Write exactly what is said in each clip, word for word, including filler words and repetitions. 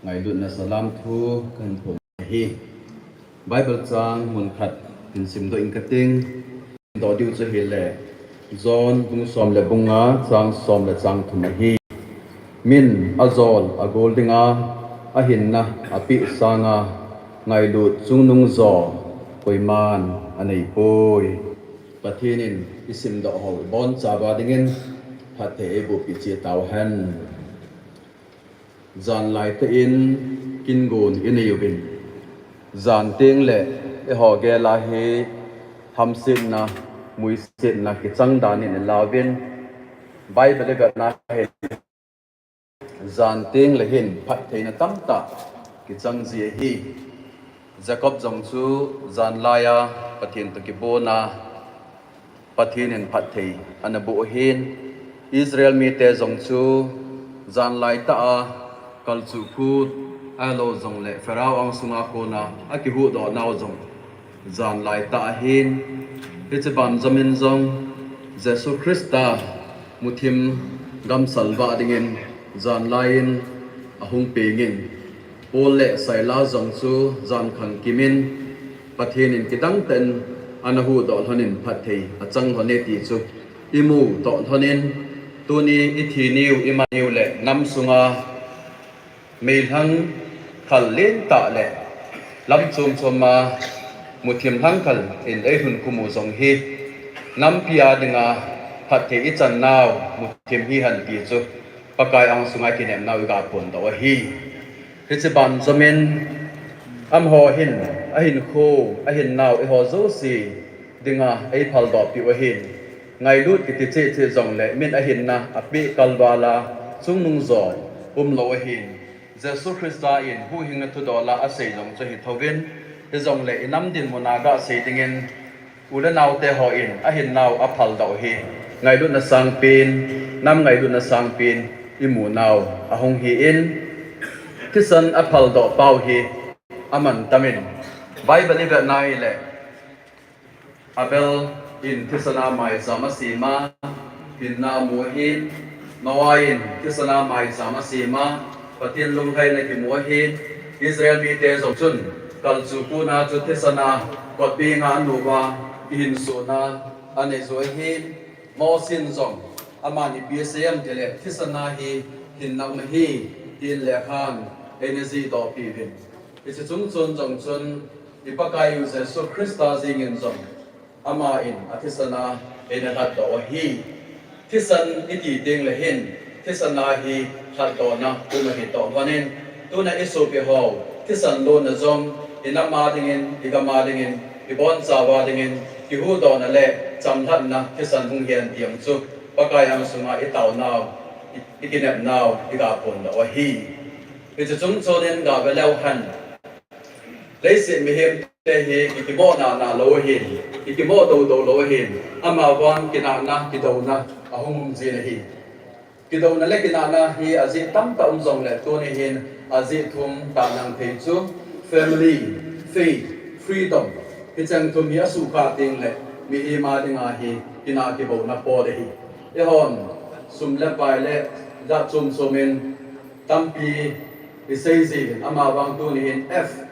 ngailutna salam thu kahin phong ahi. Bible chang mun khat hin simdoh inge kating. Doh diu chu ahile, John bung som le bung nga, chang som le chang thum ahi. Min ajol agol dinga, ahinna apeh sanga, ngailut chungnung jo koiman aneipoi. Pathen in isimdoh ho ibonchauva dingin phatthei eiboh peh cheh tauhen. Janlai tah in kingon inei uvin, jan tengle eiho gel a hi hamsetna, muisetna kichang dan in ilauvin, Bible ivetna hin jan tengle hin phattheina tamtah kichang ji ahi. Jacob jong chu janlai a Pathen toh kibona Pathen in phatthei ana boh ahin, Israel mite jong chu janlai tah a kalchuh khut ahilou jongle Pharaoh angsunga kona akihuhdoh nau jong janlai tah ahin, hiche banjom in jong Jesu Christa muthim gamsal vah dingin janlai in ahung pengin, Paul le Silas jong chu jankhang kimin Pathen in kidang tah in ana huhdoh lhonin phatthei achang lhone ti chu imu toh lhonin, tuni ithi niu, iman niu le nam sunga meilhang khal lentah le lam chom choma muthim lhang khal in eilhun khum u jong hi nampi a dinga phatthei ichan nau muthim hihen ti chu Pakai angsunga kinepnau iga phondoh u ahi. Hiche banjom in amaho hin ahinkho, ahinnau eiho jouse dinga eiphaldoh peh u ahin, ngailut kiti cheh cheh jongle min ahinna apeh kalval a chungnung jo umlou ahin, Jesu Christa in huhhingna thudol a asei jong chu ahi thouvin, hijongle inam dinmun a gasei dingin u le naote hon ahinnau aphaldoh u hi ngailutna sangpen, nam ngailutna sangpen imu nau ahung hi in, thisan aphaldoh pau hi aman tamin, Bible ivetna hile Abel in thisan a maicham asem a, hinna amu ahin, Noah in thisan a maicham asem a, Pathen lunglhaina kimu ahin, Israel mite jong chun kalchuh khut a chu thisan a kotbeng a anu uva kihinso na anei u ahin, Mosi in jong amani ipi asei em tile thisan a hi hinna um ahi, tin lekhan eina jihdoh peh uvin. Hiche chungchon jong chun i Pakaiu Jesu Christa jengin jong aman athisan a eina lhatdoh u ahi. Thisan iti tengle hin, thisan a hi lhatdohna um ahi toh lhonin, tuna isopi ho thisan lonna jong inam a dingin, igam a dingin, ibonchauva dingin kihuhdohna le chamlhatna thisan hung hihen ti jong chu Pakai angsunga itaonau, i, ikinepnau iga phondoh u ahi. Hiche chungchon in gave leu hen, leiset mihemte hi kikimoh nana lou ahin, kikimoh doudou lou ahin, amavang kinahna, kidouna ahung um jin ahi. Kidouna le kinahna hi ajeh tamtah um jongle tuni hin ajeh thum tah nang thei chu family, faith, freedom, hicheng thum hi asukha tengle mihem a dinga hi kinah kibouna pot ahi. Eihon sum le pai le jat chom chom in tampi isei jin, amavang tuni hin F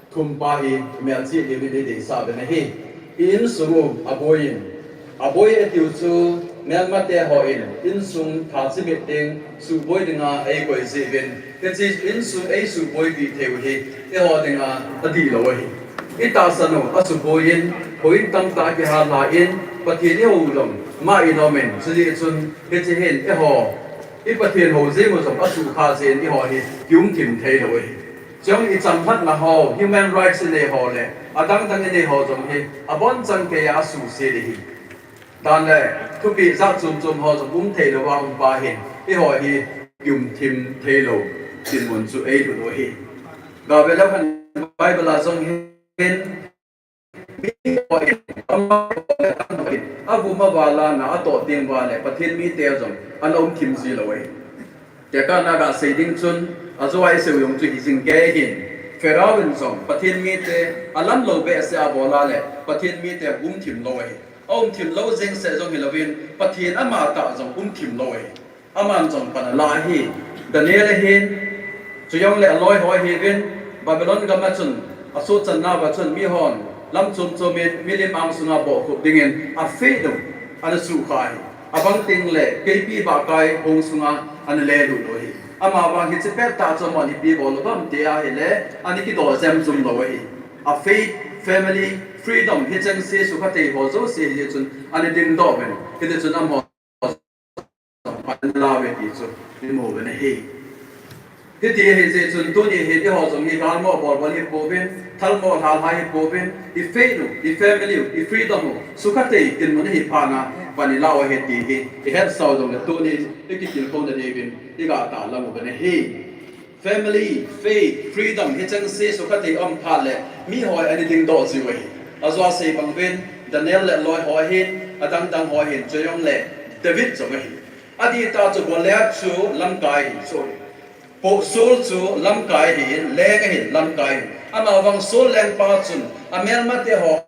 thum pa hi imelchih diuvin ideisah uvin ahi. I insung u aboi in, aboi atiu chu melmate hon insung tha chimit ding suhboi dinga eikoi jeh uvin, hiche insung eisuhboipeh theiu hi eiho dinga adihlou ahi. Itahsan u asuboi in, houin tamtah kihal lhan, Pathen ihou u jong ma in aumin, chujeh chun hiche hin eiho i Pathen hou jeng u jong asukha jeh in eiho hi kiumthim theilou ahi. Chujong ichamlhatna ho, human rights inei ho le adangdang inei ho jong hi abonchan keiya asuhset ahi. Dan le thupeh jat chom chom ho jong umthei louva um pa hin eiho hi kiumthim theilou dinmun chu eilut u ahi. Gave leu hen, Bible a jong hin mi ho in, ama ho le ama ho in, avum aval a na atoh teng uva le Pathen mite jong ana umthim ji lou ahi. Tekahna gasei ding chun, ajoa isei u jong chu hijing kei ahin, Pharaoh in jong Pathen mite alamlou behseh a abol a le Pathen mite umthim lou ahi. Aumthim lou jengseh jong hilouvin Pathen amatah jong umthim lou ahi. Aman jong pan ala ahi. Daniel ahin, chujongle aloi ho ahiuvin, Babylon gam a chun, asuhchanna uva chun mihon lam chom chom in milim ang sunga bohkhup dingin a faith u ana sukha ahi. Abang tengle keipi bahkai hong sunga ana lelut u ahi. Amavang hiche pettah chu amahon ipi bol u ham ti ahile, ana kidou jemjum lou ahi. A faith, family, freedom, hicheng se sukha thei ho jouse hi chun ana dingdoh uvin, hiti chun amaho pan ala uve ti chu imu uvin ahi. Hiti ahi jeh chun tuni hi eiho jong hi galmo bol bol hipouvin, thalmo lhalha hipouvin, i faith u, i family u, i freedom u sukha thei dinmun ahi phat a pan ila u ahi ti hi ihetsau jongle tuni ikitilkhouna diuvin iga tahlang uvin ahi. Family, faith, freedom, hicheng se sukha thei um phat le miho ana dingdoh jiu ahi. Ajou a sei bang uvin, Daniel le aloi ho ahin, adang dang ho ahin, chujongle David jong ahi. Adih tah chu Goliath chu lamkai ahi chu. Pu Saul chu lamkai ahin, leng ahin, lamkai ahin. Amavang Saul lengpa chun amelmate ho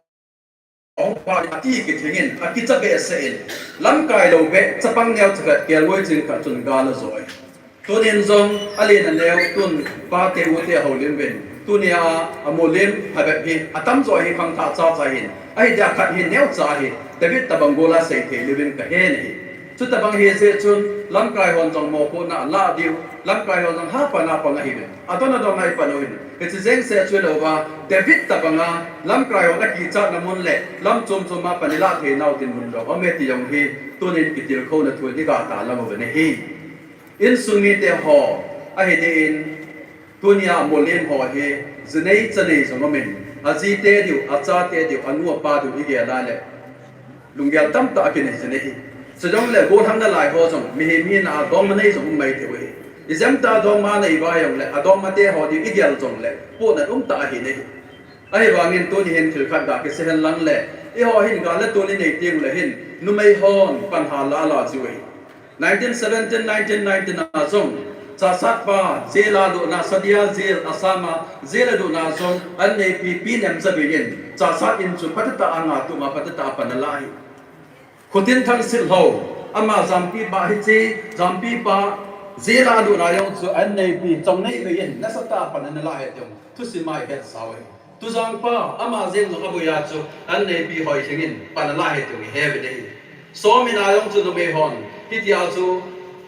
ahung phat in ati kithing in, akicha behseh in, lamkai lou beh chapang neo chakhat kelngoi ching khat chun gal ajo ahi. Tunin jong alen aneo tun pate ute houlim uvin, tunia amulim phabep hi atamjo hi khangthah chacha ahin, ahi dia khat hi neocha ahi, David tobang gol a seithei louvin kahen ahi. Chutobang ahijeh chun lamkai hon jong mopohna alah diu, lamkai hon jong hapan a pang ahiuvin, adon adon a ipan u ahin, hiche jeng seh chu hilouva David tobanga lamkai hon akichatna mun le lam chom chom a pan ilah theinau dinmun jong aume ti jong hi tunin kitilkhouna thu in iga tahlang uvin ahi. Insung mite ho ahi din, tunia amulim ho hi jinei chanei jong aumin, ajite diu, achate diu, anu apa diu igel a le lunggel tamtah akinei jin ahi. Chujongle gollhang nalai ho jong mihem hina a dongma nei jong um mai thei u ahi. Ijemtia dongma nei uva jongle adongmate ho diu igel jongle pohnat umtah ahi nai. Ahivangin tuni hin thil khat ga kisei hen lang le, eiho hin gal le tol inei teng le hin numei hon pan hala ala jiu ahi. Nineteen seventeen, nineteen nineteen a jong Chahsatpa jail a lut na, Sadia jail, Assam a jail a lut na jong anneipi Pi Nemjabing in Chahsat in chu phatah a anga tum a phatah a pan ala ahi. Khutin Thangsitlhou, ama jampipa hiche jampipa jail a lut na jong chu anneipi Chongneipi in nasatah a pan ana la ahi ti jong thusim a ihetsau ahi. Tujangpa ama jeng jong aboi a chu anneipi Hoithleng in pan ala ahi ti jong ihe uvin ahi. Somin a jong chu numei hon hitia chu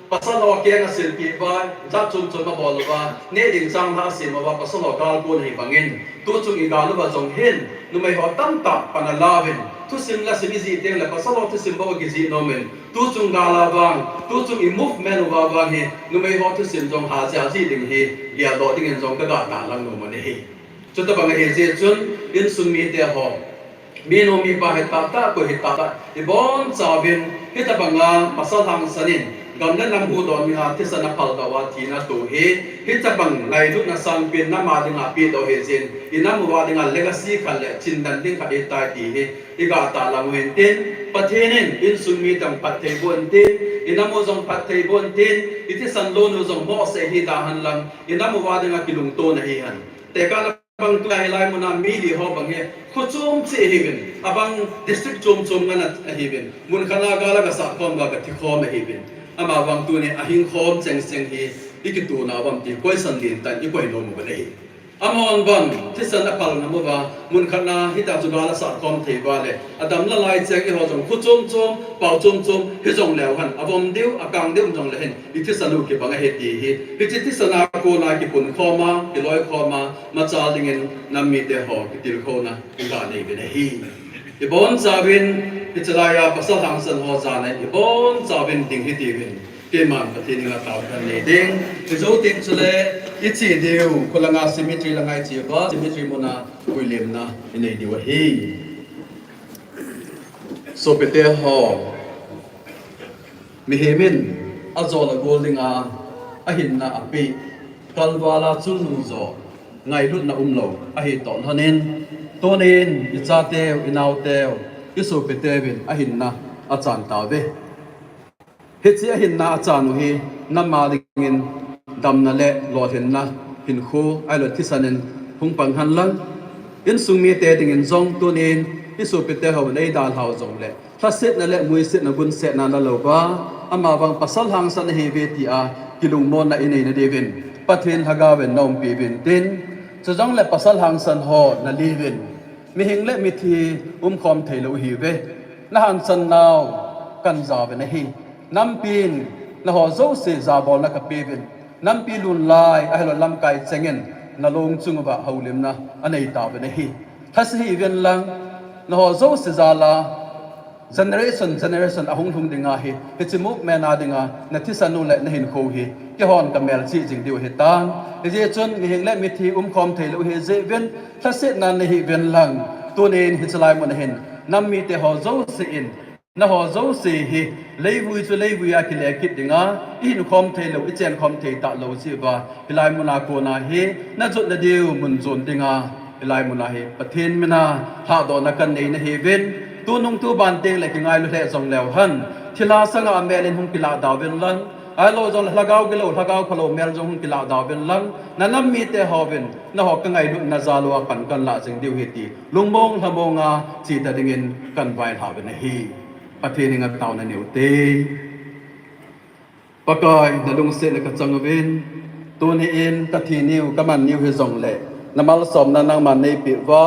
pasal ho keng asilpeh uva, jat chom chom abol uva, neh ding changlhah asem uva, pasal ho gal kon ahi bangin tuchung igal uva jong hin numei ho tamtah pan alauvin, thusim lasim ijih teng le pasal ho thusim bou akijih nomin, tuchung gal a vang, tuchung i movement uva vang hi numei ho thusim jong hajeh a jih ding hi geldoh dingin jong kaga tahlang nom u ahi. Chutobang ahijeh chun insung mite ho, minu mipa hitahtah, koi hitahtah, ibonchauvin hitobanga pasal hangsan in gam le nam huhdoh dinga thisan aphal doh a thina atoh hi, hitobang ngailutna sangpen nam a dinga apehdoh ahijeh in, inam uva dinga legacy khat le chindan ding khat ahitai ti hi iga tahlang u hintin, Pathen in insung mite jong phatthei boh intin, inam u jong phatthei boh intin, ithisan lon u jong mohseh hih da henlang, inam uva dinga kilungtona hihen. Tekah le bang tua hilai muna mi li ho bang hi kho chom cheh ahiuvin, abang district chom chom ngen ahiuvin, mun khat a gal a gasat khom uva gati khom ahiuvin, amavang tuni ahing khom chengcheng hi ikituna uvam ti koisan lentah in ikoi nom u ahi. Amahon vang thisan aphal ngam uva, mun khat a hitia chu gal asat khom thei uva le, adam nalai cheng eiho jong kho chom chom, pao chom chom hijong leu hen, avom diu, akang diu jong le hin, ithisan u kibang ahi ti hi, hiche thisan a kona kipunkhom a, kiloikhom a, machal dingin nam mite ho kitilkhouna iga nei uvin ahi. Ibonchauvin hiche laiya pasal hangsan ho jana in ibonchauvin ding hitiuvin, keiman Pathen henga taona nei ding. Ijou teng chule iche diu, kholanga cemetery langa iche uva, cemetery muna puilimna inei diu ahi. Sopite ho, mihem in ajol agol dinga ahinna apeh, kalval a chungnung jo, ngailutna umlou ahi toh lhonin, tunin ichateu, inaoteu, isopiteuvin ahinna achan tauve. Hiche ahinna achan u hi nam a dingin damna le lolhinna hinkho ahilou thisan in hung pang henlang, insung mite dingin jong tunin Isopite ho nei dalhau jongle, lhasetna le muisetna gunsetna nalouva, amavang pasal hangsan ahiuve tia kilungmonna inei nadiuvin Pathen Lhagao in naumpi uvin tin, chujongle pasal hangsan ho naliuvin, mihing le mithi umkhom theilou ahiuve. Nahansan nau kanjauvin ahi. Nampin naho jouse jabolna kapeuvin, nampi lunlai ahilou lamkai chengin nalong chunguva houlimna aneitauvin ahi. Lhase hih uvin lang, naho jouse jal a generation generation ahung lhung dinga hi, hiche movement a dinga nathisan u le nahinkho hi keihon kamelchih jing diu ahitan. Hijeh chun mihing le mithi umkhom theilou ahijeh uvin, lhasetna nahih uvin lang, tunin hiche laimun a hin nam mite ho jouse in, naho jouse hi leivui chu leivui a kile kit dinga, ihinkhom theilou, ichenkhom thei talou jeh uva hilai muna kona hi najotna diu mun jon dinga, hilai muna hi Pathen mina lhadohna kanei nahiuvin, tunung tuban tengle kingailu lheh jongleu hen, thilha sanga mel in hung kilah dauvin lang, ahilou jongle lhagao gilou, lhagao phalou mel jong hung kilah dauvin lang, nanam mite hovin naho kangailutna jal uva pan kanlah jing diu ahi ti lungmong lhamonga cheta dingin kanvailhah uvin ahi. Pathen henga taona neute. Pakai, nalungsetna kachang uvin, tuni in kathi niu kaman niu hijongle, namalsomna nangman neipeh uva,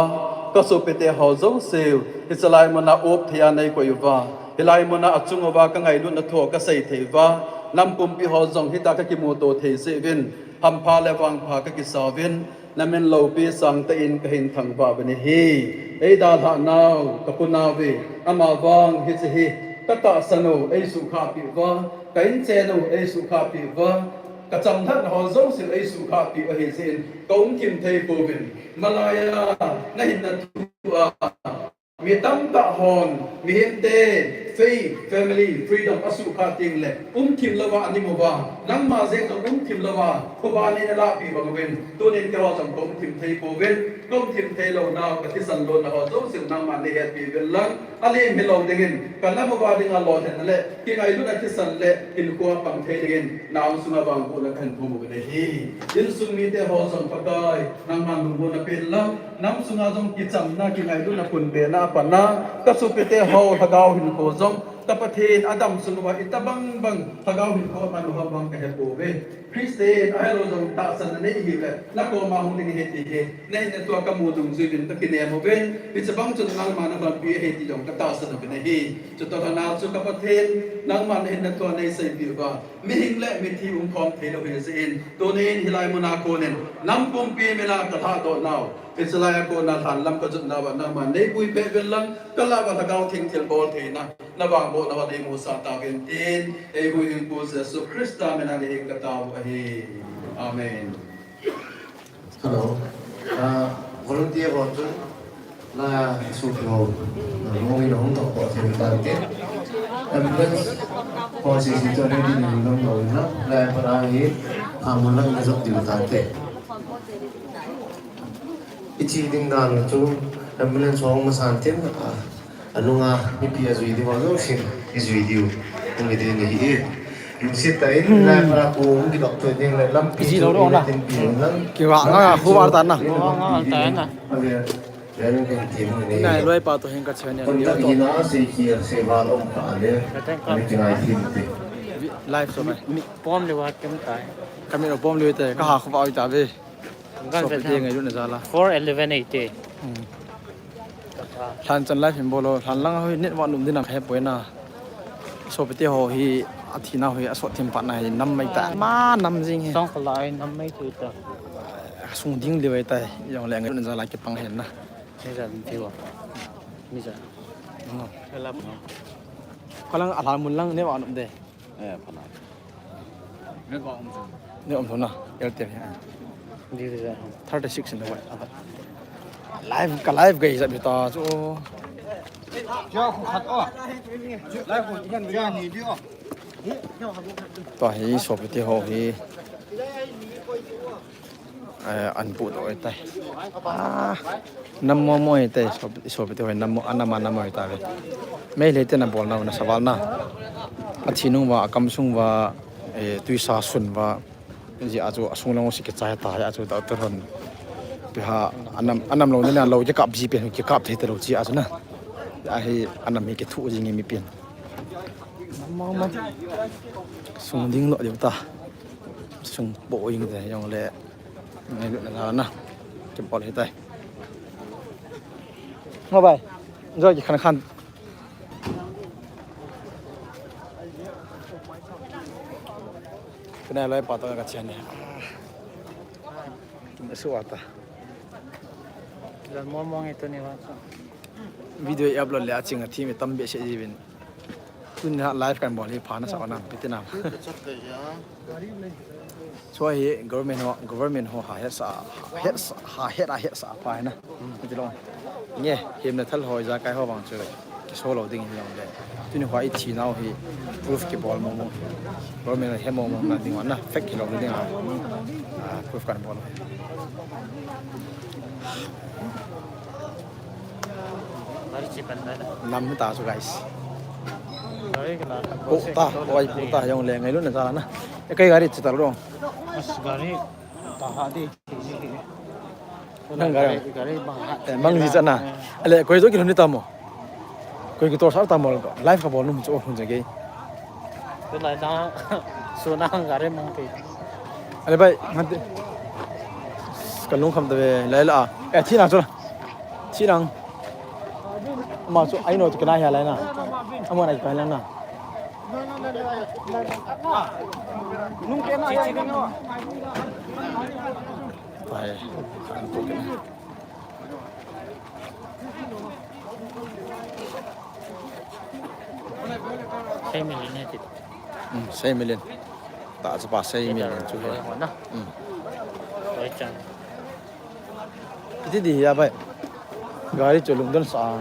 kasopite ho jouseu hiche laimun a op thei a neikoi uva, hilai muna achung uva kangailutna thu kasei thei uva, nam pumpi ho jong hitia kakimuto thei jeh uvin hampha le vangpha kakisa uvin, namin loupi sangtah in kahin thangvah uvin ahi. Eidalhah nau kapu nauve, amavang hiche hi katahsan u eisuhkhahpeh uva, ka inchen u eisuhkhahpeh uva, kachamlhatna ho jouse eisuhkhahpeh u ahijeh in kaumthim thei pouvin, malai a nahinna thu a mi tamtah hon mihemte faith, family, freedom asuhkhah tengle umthim louva anim uva, nangma jeng jong umthim louva phuba nei nalahpeh bang uvin, tunin keiho jong kaumthim thei pouvin, kaumthim theilou nau kathisan lonna ho jouse nangman neihetpeh uvin lang, alem hilou dingin kanam uva dinga lolhinna le kingailutna thisan le hinkhoa pang thei dingin na-ang sunga vangbohna kahin thum uvin ahi. Insung mite ho jong Pakai, nangman lungmonna pen lang, nam sunga jong kichamna kingailutna phumpehna a pat a, kasopite ho lhagao hinkho jong, ka Pathen, adam sung uva itobang bang lhagao hinkho aman u ham vang kahepouve. Christian ahilou jong tahsanna nei ihiuve, nakoma hung ding ahi ti hi nahinna thua kamu dungjuiyin kakinem uvin, hiche bang chun nangma nalhonpi ahi ti jong katahsan uvin ahi. Chutoh lhona chu ka Pathen, nangma nahinna thua neiseipeh uva, mihing le mithi umkhom theilou ahijeh in, tunin hilai muna konin nam pumpi mina kalhadoh nau, hiche laia kona lhanlam kajot nauva nangman neipuipeh uvin lang, kalah uva Lhagao Theng thilbol theina, navangbohna uva neimusah tauvin tin, eihuhhingpu Jesu Christa mina nahin katao u ahi. Amen. Hello. Ah, volunteer ho chun, la, sopi ho, ah, lungin hung thok thei tante. Ambulance ho sese chu ready nei lou na, la, para hi, ah, mun lang na jot diu tante. Iche ding dan chu, ambulance ho masan tin, ah, anunga mipi ajui diu, ajou sin, ijui diu, hung hi ding ahi e. Lungset tah in, lai para ko, hung kidop thei ding le, lampi chu, pi na tin pi lang. Kiva nga, khu var ta na. Ave, ave, ken tin ni. Nai, loi pa to hin ka channel. Kon ta ni na, sei ki, sei va lom ka le. Ani kingai tin te. Live so mai. Pom le wa kem tai. Kami no pom le te, ka ha khu va oi ta ve. Kan so pe te ngai lu na jala. Four eleven eighty. Hmm. Lhan chan live hin bol o, lhan lang ho hi net wa num din a hepoi na. Sopite ho hi athina ho hi asot thim pat na hi nam mai ta. Ma nam jing hi. Song kala ai nam mai tu ta. Sung ding liu ai ta. Jong le ngai na jala kipang hen na. Ni ja min ti wa. Ni ja. Ngo. Kalang a lhan mun lang net wa num de. Eh, pha na. Net wa um chu. Net um chu na. Airtel hi. Di di ja. Thirty six in the way. Live, ka live gai jat ta chu. Cha khu khat o. Live khu kan ga ni di o. Tua hi sopite ho hi, eh, an pu to tai. Ah, nam mo mo tai, sop-, sopite ho nam mo, anam anam mo tai ve. Meitei te na bol na, na saval na. Athi nung va, akam sung va, eh, tuisa sun va. Ji a chu asung lang si kichai ta, a chu doctor hon. Pi ha, anam, anam lo ni na lo kikap ji pen kikap thei te lo ji a chu na. Ahi anam hi kithu jing e mipin. Mama. Sung ding lo diu ta. Sung po ing te jong le. Ngailutna na. Kibol hitai. Ngo bai. Joi kikhan khan. Kena lai pa to ka chen ne. Kim su ata. Jan mo mo ngi to ni wa. Video i upload le a ching a thim i tam behseh jiuvin. Tuni a live kan bol hi pha na sa na, piti na. Chua hi government ho, government ho ha hetsa, hetsa, ha het a hetsa pha na. Piti lo. Nge, himna thal ho ijakai ho vang chu kisou lou ding hi jong le. Tuni hua i thi nau hi proof kibol mo mo. Government he mo mo na ding na, fake hilou ding a. Ah, proof kan bol. Nam ta chu guys. Gari kala. Pu ta, oi pu ta jong le ngailutna jal na. E kai gari chi tal ro. Mas gari ta ha di. Nang gari. Gari bang ha. Eh, mang ji chana. Ale koi jo kilon ni ta mo. Koi ki tor sar ta mo ko. Live ka bol num chu hun je ge. Tu lai na su na gari mang ti. Ale bai, ngan ti. Ka lung kham ta ve lai la. Eh, thi na chu. Thi nang. Ma chu ai no ti kana ya lai na. Amo na ka lang na. Pai. Sei million ne ti. Hmm, sei million. Ta chu pa sei million chu he. Na. Hmm. Oi chang. Iti di ya bai. Gari chu lungdon sa.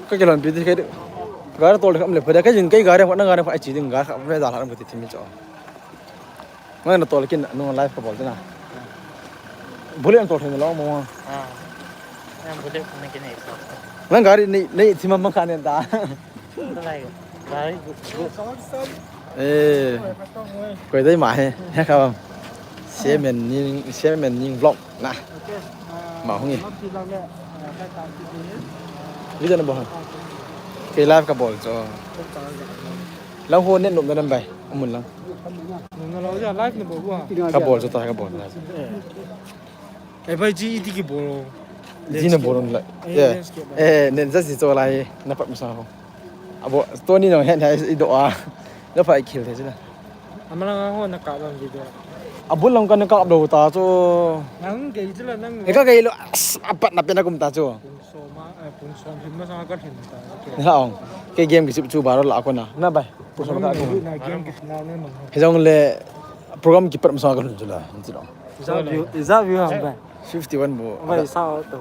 Ka kilon pi di kai. Gari tol kam le pha da kai jin kai gari na gari pha chi ding gari kha ve da la ram ti thimi cho. Ngai na tol kin nung live ka bol te na. Bullet an tol thei na lo mo. Ah. Bullet na kin nei so. Nang gari nei nei thima mang khan da. Lai gari gu gu. Eh. Koi dai ma he. He ka bam. Semen ning semen ning vlog na. Ma hung e. Video na bo. Ke live ka bol cho. Lang ho net nop na dan bai. Amun lang. Nung na lo ja live na bo wa. Ka bol cho ta ka bol. Eh bai ji iti ki bol. Ji na bol la. Eh, eh, nen za ji cho lai na pat masa ho. Abo Tony nong hen hai i do a. Na phai khil the ji na. Amala ho na ka bam video. Abul lang ka na ka do ta cho. Nang ge ji la nang. E ka ge lo apat na pe na kum ta cho. Pung som a, eh, pung som hin masang ka hin ta. Ni ha ong. Ke game ki sip chu baro la ko na. Na bai. Pung som ka ko. Na game ki na ne mang. He jong le program ki pat masang ka hin chu la. Ni chu lo. Iza view, iza view ham bai. Fifty one bo. Bai sa o to.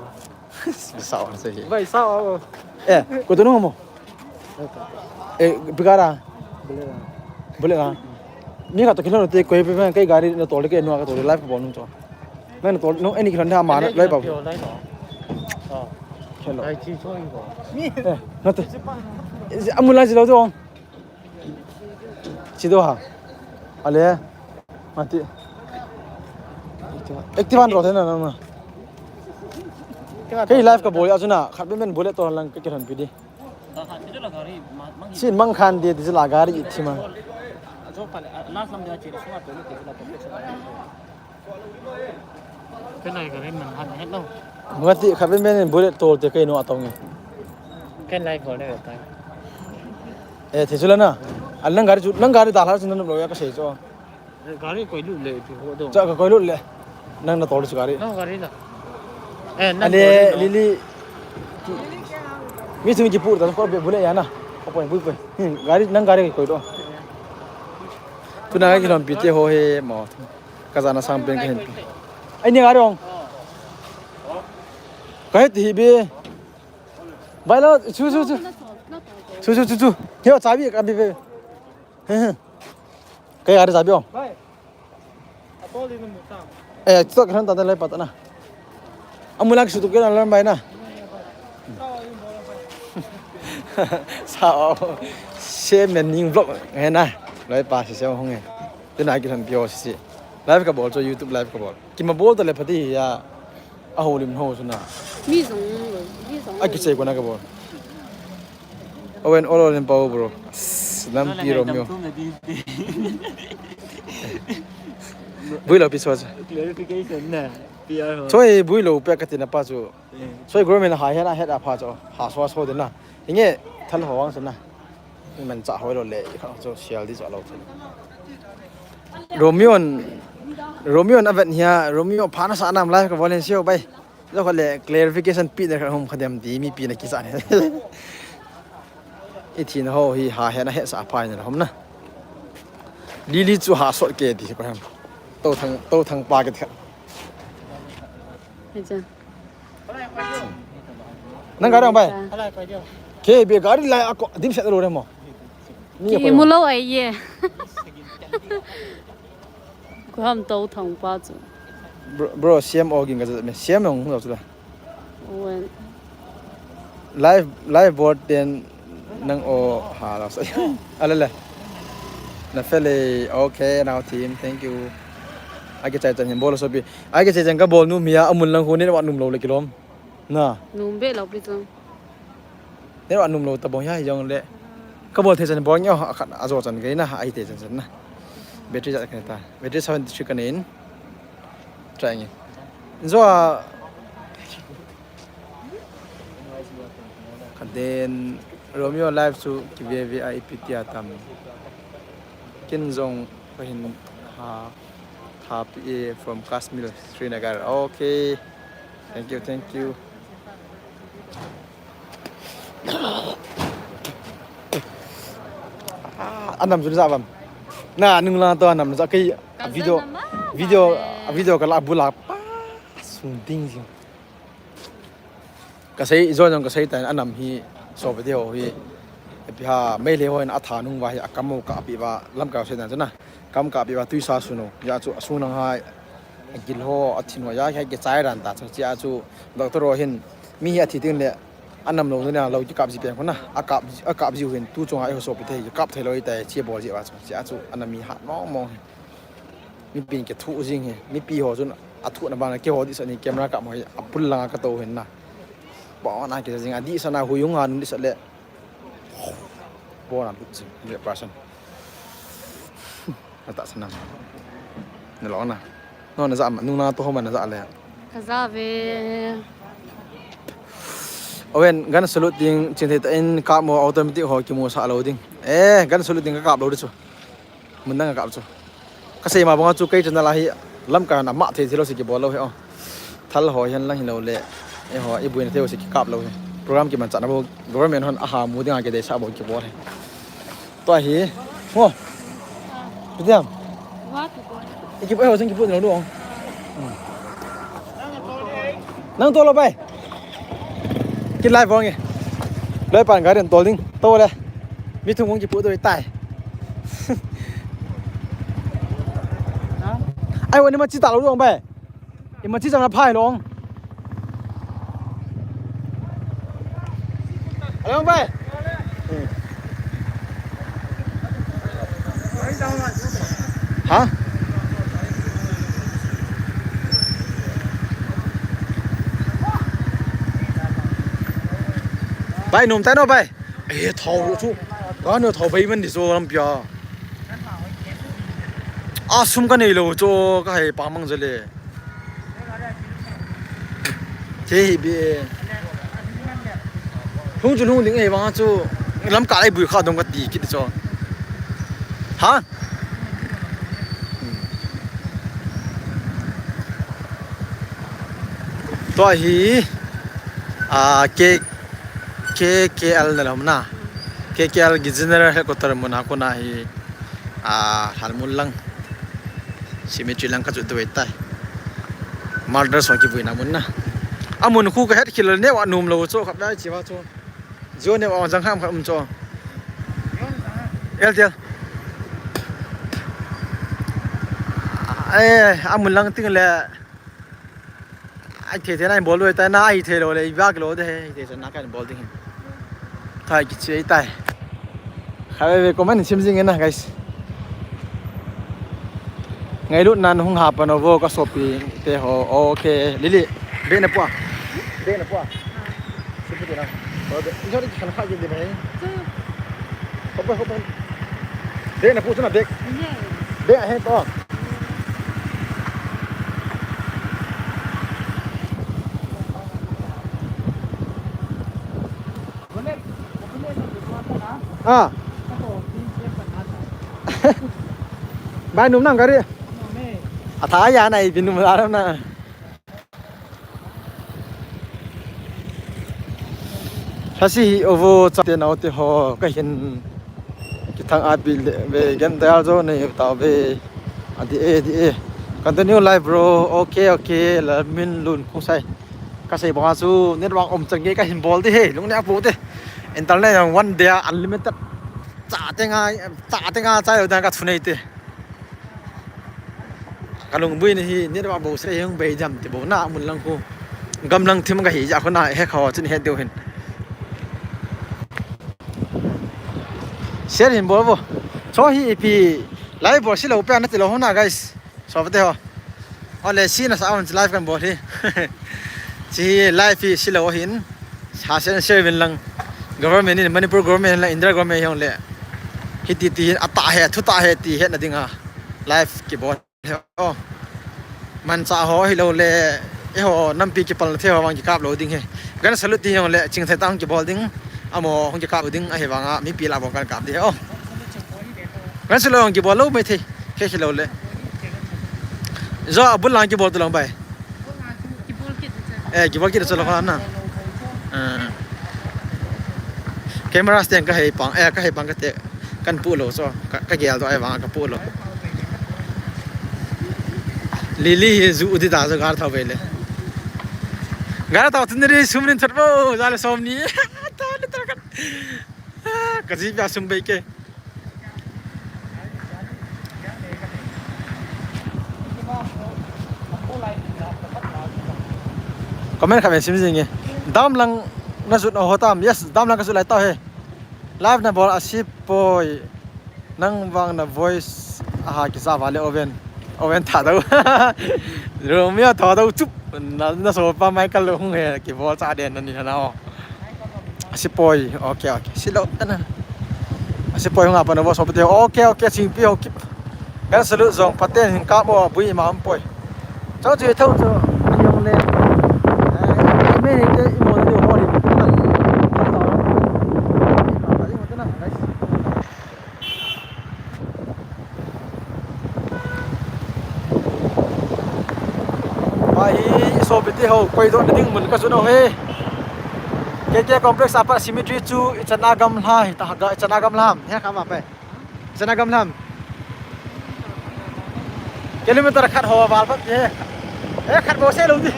Sa o se. Bai sa o. Eh, ko to no mo. Eh, pigara. Bule la. Bule la. Ni ka to kilo te ko pe kai gari na to le ke no ka to live ko bol nu to. Nang tol, nung ani kilon da ma loi ba. Hello. Ai chi choi ko. Eh, na te. Amula ji lo do. Chi do ha. Ale. Mati. Active an ro the na na. Kai live ka bol ya chu na. Khat ben ben bol le to lang ka kilon pi di. Sin mang khan di di la gari i thima. Last lam dia chi so a to ni ti la. Ken lai gari man hat het lo. Ngati khabe men bullet tol te kei no atong e. Ken lai gol ne ta. Eh, the chula na. Al nang gari chu, nang gari dal ha chu nan lo ya ka sei chu. Gari koi lut le pi ho do. Cha ka koi lut le. Nang na tol chu gari. No gari na. Eh, nang ale lili. Mi chu mi ki pur ta ko be bullet ya na. Ko poi bui poi. Hmm, gari nang gari koi do. Tuna ka kilom pi te ho he mo. Ka jana sang pen ka hin pi. Ai ni gari ong. Ka he ti hi be. Bai lo chu chu chu. Chu chu chu chu. He cha bi ka bi be. He he. Ka gari cha bi ong. Eh, chu ka han ta le pa ta na. Amulak su tu ke na lan bai na. Sa o. Se men ning vlog he na. Lai pa se se hong he. Tena ki than pio si. Live ka bol chu YouTube live ka bol. Ki ma bol ta le phati ya. A ho lim ho chu na. Mi jong lo, mi Akichai kona kabol. Owen, olo len pau, bro. Nampi Romeo. Bui lo pi so. Clarification na. P R ho. Choi bui lo pe katina pa chu. Choi government ha hena het a pha chu. Ha so so de na. Hinge thal ho wang sana. Mancha hoi lo le kha chu sial di chu lo chu. Romeo, Romeo na vet hia, Romeo pha na sa nam lai ka volunteer bai. Lo kha le clarification pi de kha hom kha dem ti mipi na kisa ne. I thina ho hi ha hena het sa pha na hom na. Lily chu ha sot ke ti ko hem. To thang, to thang pa ke kha. Acha. Nang gari ang bai? Ke be gari lai ako dim set lo re mo. Ki imu lo ai ye. Ko ham to thang pa chu. Bro, bro, C M o ging ka me. C M ong lo chu la. Wen. Live, live board ten nang o ha la sa. Ala la. Na fele, okay, now team, thank you. Ake chai chan hin bol so pi. Ake chai chan ka bol nu mia amun lang hu ne wa num lo le kilom. Na. Num be lo pi chu. Ne wa num lo ta bong ya jong le. Ka bol the chan bol nyo khat ajo chan ke na ai te chan chan na. Battery ja ka ta. Battery seventy three ka nin. Try nge. Zo a. Ka den Romeo live chu ki V V I P ti a tam. Kin jong ka hin ha. Happy from Kashmir, Srinagar. Okay. Thank you, thank you. Ah, anam jun za bam. Na nung la to anam za kai. Ka video, za na ma video, ma le. Video ka la bu la pa sung ding jing. Ka sei, zon jong ka sei tan anam hi, sopite ho hi, ipi ha, Meitei ho in atha nung va hi, akam ho ka pi va, lam ka sei tan chuna, kam ka pi va, tuisa sunu, ya chu, asung nang hai, agil ho, athin ho, ya, ya, ke chai ran ta, chu, chia chu, doctor ho hin, mi hi athi ting le, anam lo, na lo, ki kap ji pen ko na, akap, akap ji hin, tu chunga, ho sopite hi, kap thei lo, itai, chia bol ji va, chu, chia chu, anam mi hat, mong, mong hi. Mipi in kithu jing hi, mipi ho chun athu na bang keiho dihsa ni camera kap mo hi, apul langa kato hin na. Bon a kisa jing, adihsa na hui hung a nun dihsa le. Bon a lut jing, hundred percent. Ata sana. Na lo na. No na ja ma, nung na to ho ma na ja le. Ka ja ve. Owen, gun salute ding, chin thei ta in kap mo automatic ho kimu sa lo ding. Eh, gun salute ding ka kap lo di chu. Mun dang a kap chu. Ka sei ma banga chu kei channel a hi lamkai hon ama thei thei lou se kibol lou hi o. Thal ho hihen lang hilou le. Eiho, i buina thei ho se kikap lou hi. Program kimanchahna bou, government hon aha mu dinga kideisah bou kibol hi. Tua hi. Mo. Pitiam. I kipu eiho jeng kipu lou lou. Hmm. Nang to lou bai. Kin lai vong e. Loi pan gari tol ding. To le. Mi thum kong kipu doi tai. Ai, wani ma chi ta lo dong bai. I ma chi jang na phai long. Along bai. Ha? Bai, nom tai no bai. Eh, thao chu. Ka no thao bai man di so lam pia. A sum ka nei lou chu ka hai pa mang jale. Che hi bi. Hung chu hung ding ei vang chu lam ka lai bui kha dong ka ti kit chu. Ha? Tua hi, a, K, K K L na lom na. K K L ki General Headquarter muna kona hi, a, halmun lang. Cemetery lang ka chu doi tai. Murder so kibuina mun na. Amun khu ka het khil ne wa num lo chu ka bai chi wa chu. Zio ne wa jang ham kha um chu. L T L. Eh, amun lang ting le. Ai thei thei na bol lo tai na ai thei lo le i bak lo de he thei na kan bol ding. Thai ki che tai. Kha ve ve comment sim jing na guys. Ngailut nan hung ha pa no vo ka sopi te ho. Okay, Lily. Be na pua. Be na pua. Sopi Ina. Oi, be, ina ni khan kha ke de bai. Hop, hop. Bag na pu chu na bag. Bag ahe to. Ah. Bai num nang gari. Atha ya na i bin num la na. Lhasi hi ovo chate naote ho kahin kithang api le ve gen dal jo nei tauve. Adi e, adi e. Continue live bro. Okay, okay. Lalminlun Khongsai. Kasei banga chu network um chan gei kahin bol di he. Lung ne apu te. Internet jong one day unlimited. Chate nga, chate nga chai lo dan ka thunei te. Kalung bui ni hi, network bou sei hung bei jam ti bou na mun lang khu. Gam lang thim kahi ja khu na he kho chin he deu hin. Share hin bol bo. Cho hi ipi live bol si lo pe na ti lo ho na guys. So te ho. Ole si na sa on live kan bol hi. Chi live hi si lo hin. Sa sen share vin lang. Government in Manipur government lang India government yong le. Hiti ti hin ata he, thu ta he ti he na ding a. Live ki bol. He, oh. Mancha ho hi lo le, e ho, nampi kipal the ho, vang kikap lo ding he. Gan salute ti ho le, ching thai tang kibol ding, amo hong kikap ding, ahi vanga, mipi la bol kan kap di he, oh. Gan salute hong kibol lo, mai thei, khe khe lo le. Zo, abul lang kibol tu lang bai. Eh, kibol kit tu lo na. Ah. Camera stand ka hei pang, eh, ka hei pang ka te, kan pu lo so, ka, ka gel to ai vang ka pu lo. Lily hi zu u di da zo gar tha ve le. Gar tha tu ni ri sum rin thot bo, za le som ni. Ta ni ta kan. Ah, ka ji bia sum bei ke. Comment khat sim jing e. Dam lang na jut ho tam. Yes, dam lang ka jut lai ta he. Live na bol a si poi. Nang vang na voice aha kisa vale oven. Oven tha dau. Romeo tha dau chup. Na, na so pa Michael lo hung he ki bol cha den na ni na o. Asipoi, okay, okay. Silo, ana. Asipoi hung apa na bo so pate. Okay, okay, sing pi ho kip. Kan salu jong paten hin ka mo bui ma am poi. Chau chu thau chu. Yong le. Eh, me ni ke i mo ni ho ni. Ahi, sopite ho, koi doh na ding mun ka sun o he. K K complex apa cemetery chu i chan a gamla hi ta ga, i chan a gamla ham. He kha ma pe. I chan a gamla ham. Kilometer khat ho val pat he. He khat bo se lo di.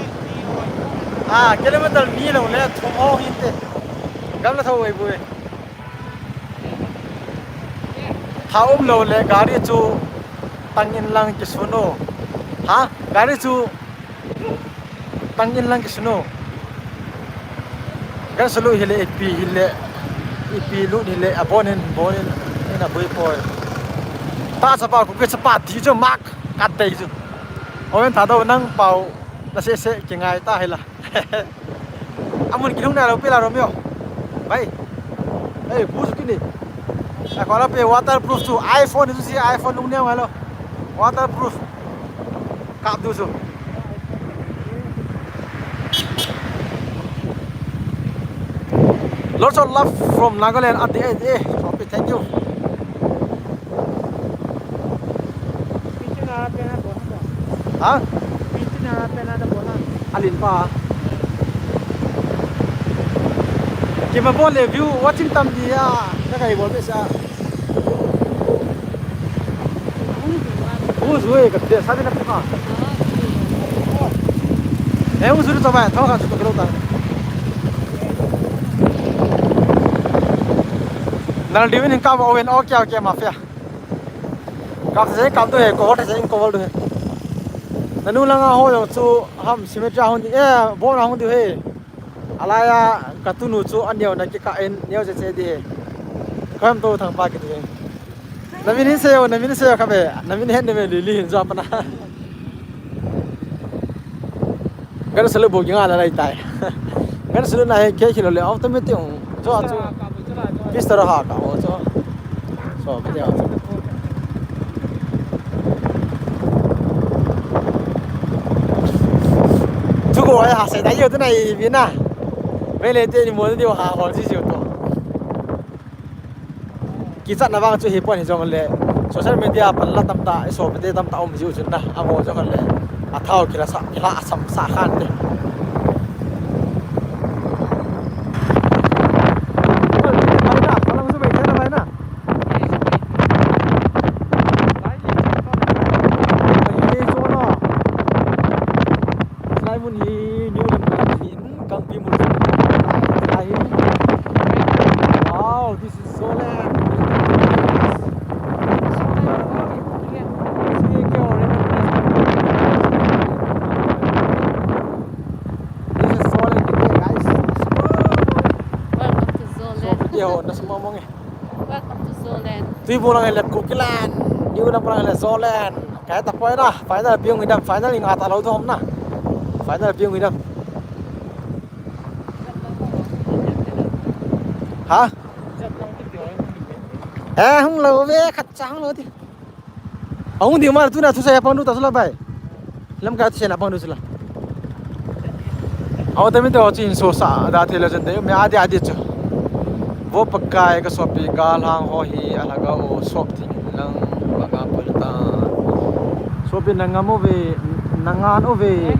Ah, kilometer ni lo le thum ho hin te. Gamla tho wei bu. Tha um lo le gari chu tang in lang kisun o. Ha? Gari chu tang in lang kisun o. Kan salu hile ipi hile ipi lu hile abon in bon in in a bui poi. Ta chapa ku ke chapa ti chu mak kat dei chu. Oven tha do nang pau na se se ki ngai ta hila. Amun kilung na lo pila Romeo. Bai. Hey, bus kini. Akola pe waterproof chu iPhone chu si iPhone lung ne ngalo. Waterproof. Kap du chu. Lots of love from Nagaland at the end. Eh, okay, thank you. Ha? Alin pa. Kima bol le view watching tam dia. Ka kai bol be sa. U zui ka te sa na pa. Eh, u zui to ba, to ka to kilo ta. Nal diwin ka ba oven okay okay mafia. Kap se kap tu he, cover se cover tu he. Nanu langa ho jong chu ham cemetery hung di, eh, bon hung di he. Alaya katunu chu aneo na ki ka en neo se se di he. Kam to thang pa ki di he. Namin hin se yo, namin se yo ka be. Namin hen ne me li li hin jo apna. Gar salu bo ki nga la lai tai. Kan sulu na he ke khilo le automatic ong. Cho cho. Pistol ha ka ho cho. So video. Thu ko ha se da yo tu na i vina. Ve le te ni mo ni ha ho si si to. Kichatna vang chu hi pon hi jong le social media pan la tamtah, i sopite tamtah um jiu chun na, amo jong le a thao kila sa, kila sam sa khan te. Lai mun hi New Lamka ni in Kangpimul. Lai hi. Wow, this is Zoland. See you again. This is Zoland today, guys. Welcome to Zoland. So, video na sumamong eh. Welcome to Zoland. Tuibong lang le Kukiland. New Lamka lang le Zoland. Kaya tapos na. Final biung idam. Final inga ta lo thom na. Final biung idam. Ha? Eh, hung lo ve, khat cha hung lo ti. Ahung di ma tu na thu sa ya pang du ta sula bai. Lamka thu sa na pang du sula. Au ta mi to chin so sa da thei lo jen de. Me adi adi chu. Vo Pakai ka sopi ka lang ho hi alaga o sop thing lang ba ka pul ta. Sopi nangam o ve, nangan o ve.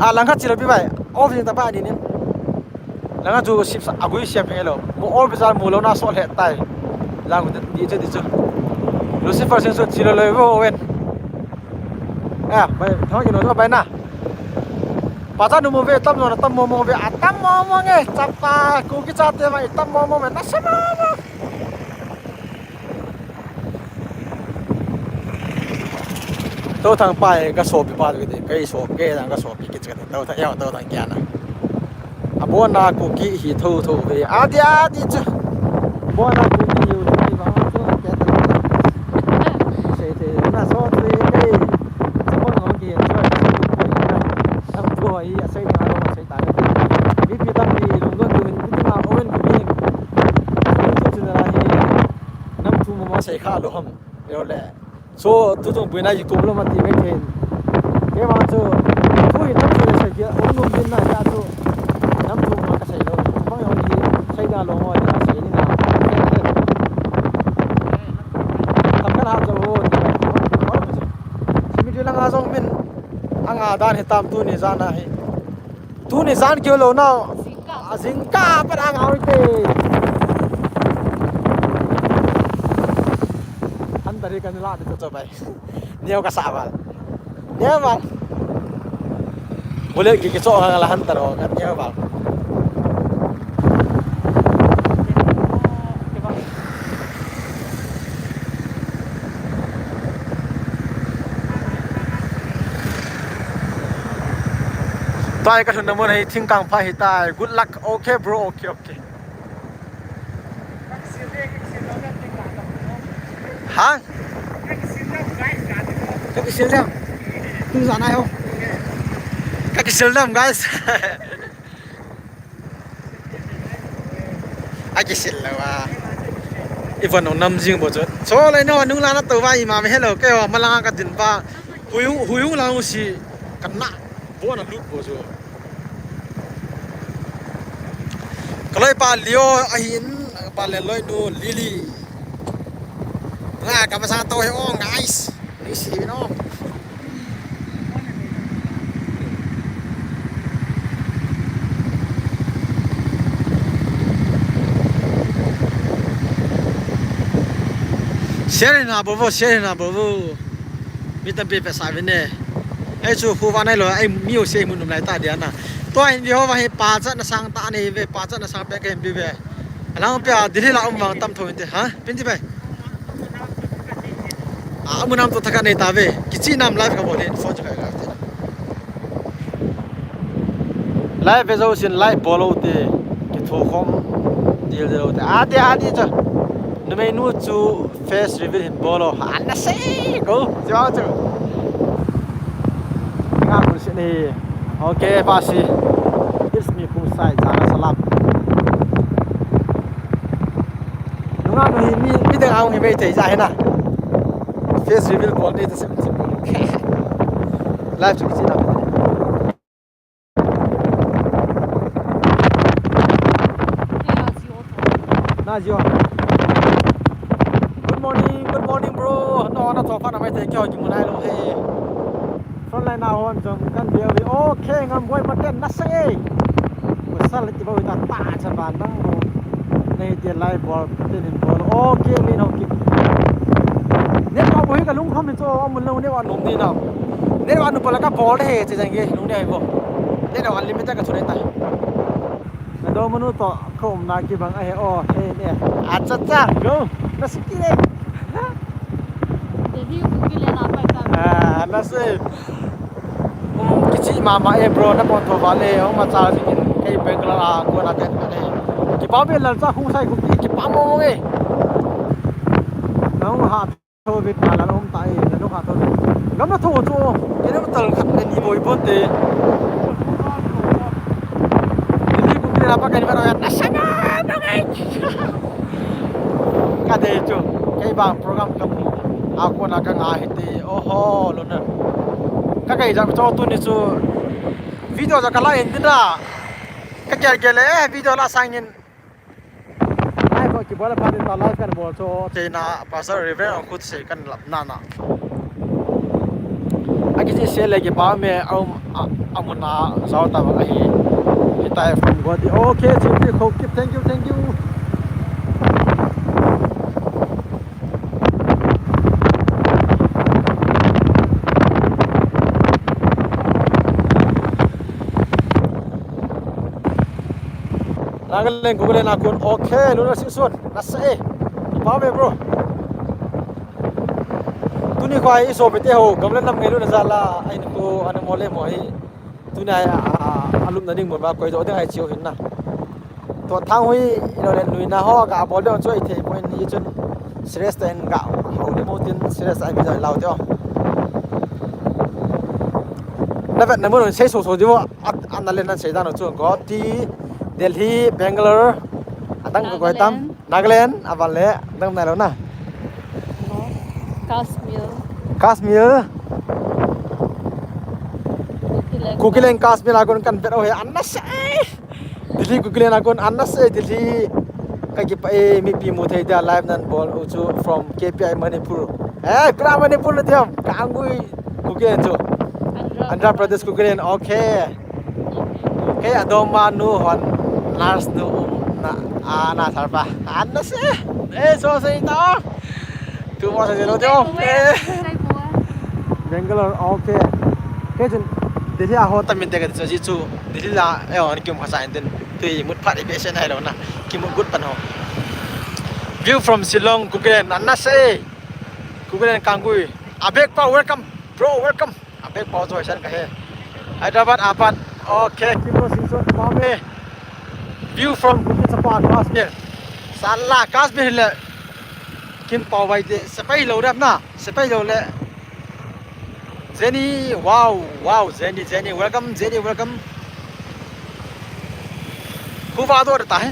A lang khat chi lo pi bai. O ve ta pa ni ni. Langa chu sip sa agui siam hi lo. Mu all bizar mu lo na so le tai. Lang di chu di chu. Lucifer sin so chi lo lo vo wen. Ah, bai thang ki no bai na. Pa cha nu mo ve tam no na tam mo mo ve a tam mo mo nge. Chapa ku ki cha te mai tam mo mo ve na sa mo mo. Tothang pa e ka sopi pa kiti, ka i sop ke dang ka sopi kiti kati, Tothang, eo Tothang kia na. Abona Kuki hi tho tho ve, adi adi chu. Abona Kuki hi u chu ba chu ke ta. Sei te na so te ke. Sa ko ngong ki so. Tam ko hi a sei ta ro sei ta. Bi bi tam bi lung don tu hin ti ma ko wen bi. Chu chu na hi. Nam thu mo ma sei kha lo ham. Yo le. So, tu tung puina YouTube lo ma ti mai thei. Ke ma chu, pui nam chu le sei dia, um um din na ya chu. Nam thu ma ka sei lo. Bang yong hi, sei da lo mo ya sei ni na. Tam ka na chu ho, ti ba. Simi di lang a jong min. Anga dan hi tam tu ni jana hi. Tuni jan keu lo na. Jingkah. A jingkah pat ang au te. Hunter hi kan la de cho bai. Neo ka sa val. Neo val. Bullet ki ki cho ka la Hunter ho kan neo val. Tua hi ka lhunna mun hi thingkang pha hi tai. Good luck. Okay, bro. Okay, okay. Ha? Ka kisil dem. Tu jan ai ho. Ka kisil dem, guys. A kisil lou a. Ivan ong nam jing bo chu. Cho lai no nung la na to va ima me hello ke ho malanga ka din pa. Hui hui la si ka na bo na lut bo chu. Ka loi pa Leo ahin, ka pa le loi nu Lily. Nga ka masang to he ong, guys. Ni si no. Share na bo bo, share na bo bo. Mi tampi pe sa vin e. Ei chu khu va nai lo, ei mi u sei mun um lai ta dia na. Tua hin vi ho va hi pa cha na sang ta nei ve, pa cha na sang pe ka hin bi ve. Alang pia Delhi la um vang tam tho inte, ha? Pin ti bai. A, amun nam to thaka nei ta ve. Kichi nam live ka bol hin phone chu ka live te. Live ve jo sin live bol u te. Kitho khom dil dil u te. A te a ti cha. Numei nu chu face reveal hin bol u. An na sei ko. Chu chu. Nga mun se ni. Okay, Pasi. It's me, Pungsai, Jana Salam. Nunga nu hi mi, mi deng ang hi mei thei ja hi na. Face reveal bol ni ta sem sem. Live chu chi na. Na jio. Good morning, good morning, bro. No, na thopa na mai te kyo ki munai lo he. Frontline na hon jong kan dia we. Okay, ngam boi paten na se. Ko sal ti boi ta ta cha ba nang lo. Nei te lai bol paten in bol. Okay, ni no ki. Ne ko boi ka lung kham ni cho amun lo ne wa nung ni na. Ne wa nu pala ka bol he che jang ge nung ne bo. Ne wa limit ka chu ne ta. Nado manu to ko um na ki bang a he o he ne. Acha cha go. Na sikile. Delhi Kukiland a pai ta. Ah, na se. Um, kichi mama e bro, na pon tho vale, um, ma cha si kin, kei Bangalore a, ko na ten ka le. Ki pa me lal cha khung sai khung ki, ki pa mo mo e. Na um ha tho ve ka la um ta e, na lo ha tho ve. Gam na tho cho, ke na tal khat ne ni boi bon te. Delhi Kukiland a pa ka ni ba na sa na, na ngai. Ka de chu, kei bang program ka mu. A ko na ka nga hi te. Oho, lo na. Ka kai jam cho tu ni chu. Video ja ka la in da. Ka gel gel e, video la sang in. Ai ko ki bol pa de ta la kan bol cho. Te na Pastor Reverend ang kut se kan lap na na. Aki ji se le ki pa me um a, a mun na zau ta ba hi. Hi ta from God. Okay, Chief Khokip, thank you, thank you. Nagaland Kukiland a kon, okay, luna sing sun, nasa e. Ipa me bro. Tuni kho a i sopite ho, gamla nam ngai luna jala, ahin ko, ana mole mo hi. Tuni a, a, a lupna ding mun ba koi jo ding ai chiu hin na. To thang hui, ilo le nuina ho, ka bol ding chu i thei poi ni chun. Serious ta in ga, ho ni mo tin serious ta in ga lau teo. Na vet na mun sei so so diu, a, a na le na sei dan chu ko ti Delhi, Bangalore, adang ko koi tam, Nagaland, aval le, dang na lo na. Kashmir. Kashmir. Kukiland. Kukiland Kashmir a kon kan vet o he, an na sei. Delhi Kukiland a kon an na sei, Delhi. Ka kipa e, mipi mu thei dia live nan bol u chu from K P I Manipur. Eh, kra Manipur le diam, Kangui Kukiland chu. Andhra Pradesh Kukiland, okay. Okay, adom ma nu hon nurse nu um na, a na thar pa. An na sei. Eh, so sei ta. Tu mo sei lo diam. Eh. Bangalore, okay. Kei chun Delhi a ho tamin te ka chu ji chu Delhi la e on kim khasa in tin tui mut phat i be se nai lo na ki mut gut pan ho. View from Shillong, Kukiland, an na sei. Kukiland Kangui. Abeg pa, welcome, bro, welcome. Abeg pa, joy san ka he. Hyderabad, apat. Okay, kim ro sing so pa me. View from Kukit Sapa, Kashmir. Sala, Kashmir le. Kim pau bai te, sepai lo dam na, sepai lo le. Jenny, wow, wow, Jenny, Jenny, welcome, Jenny, welcome. Khu va do ta he.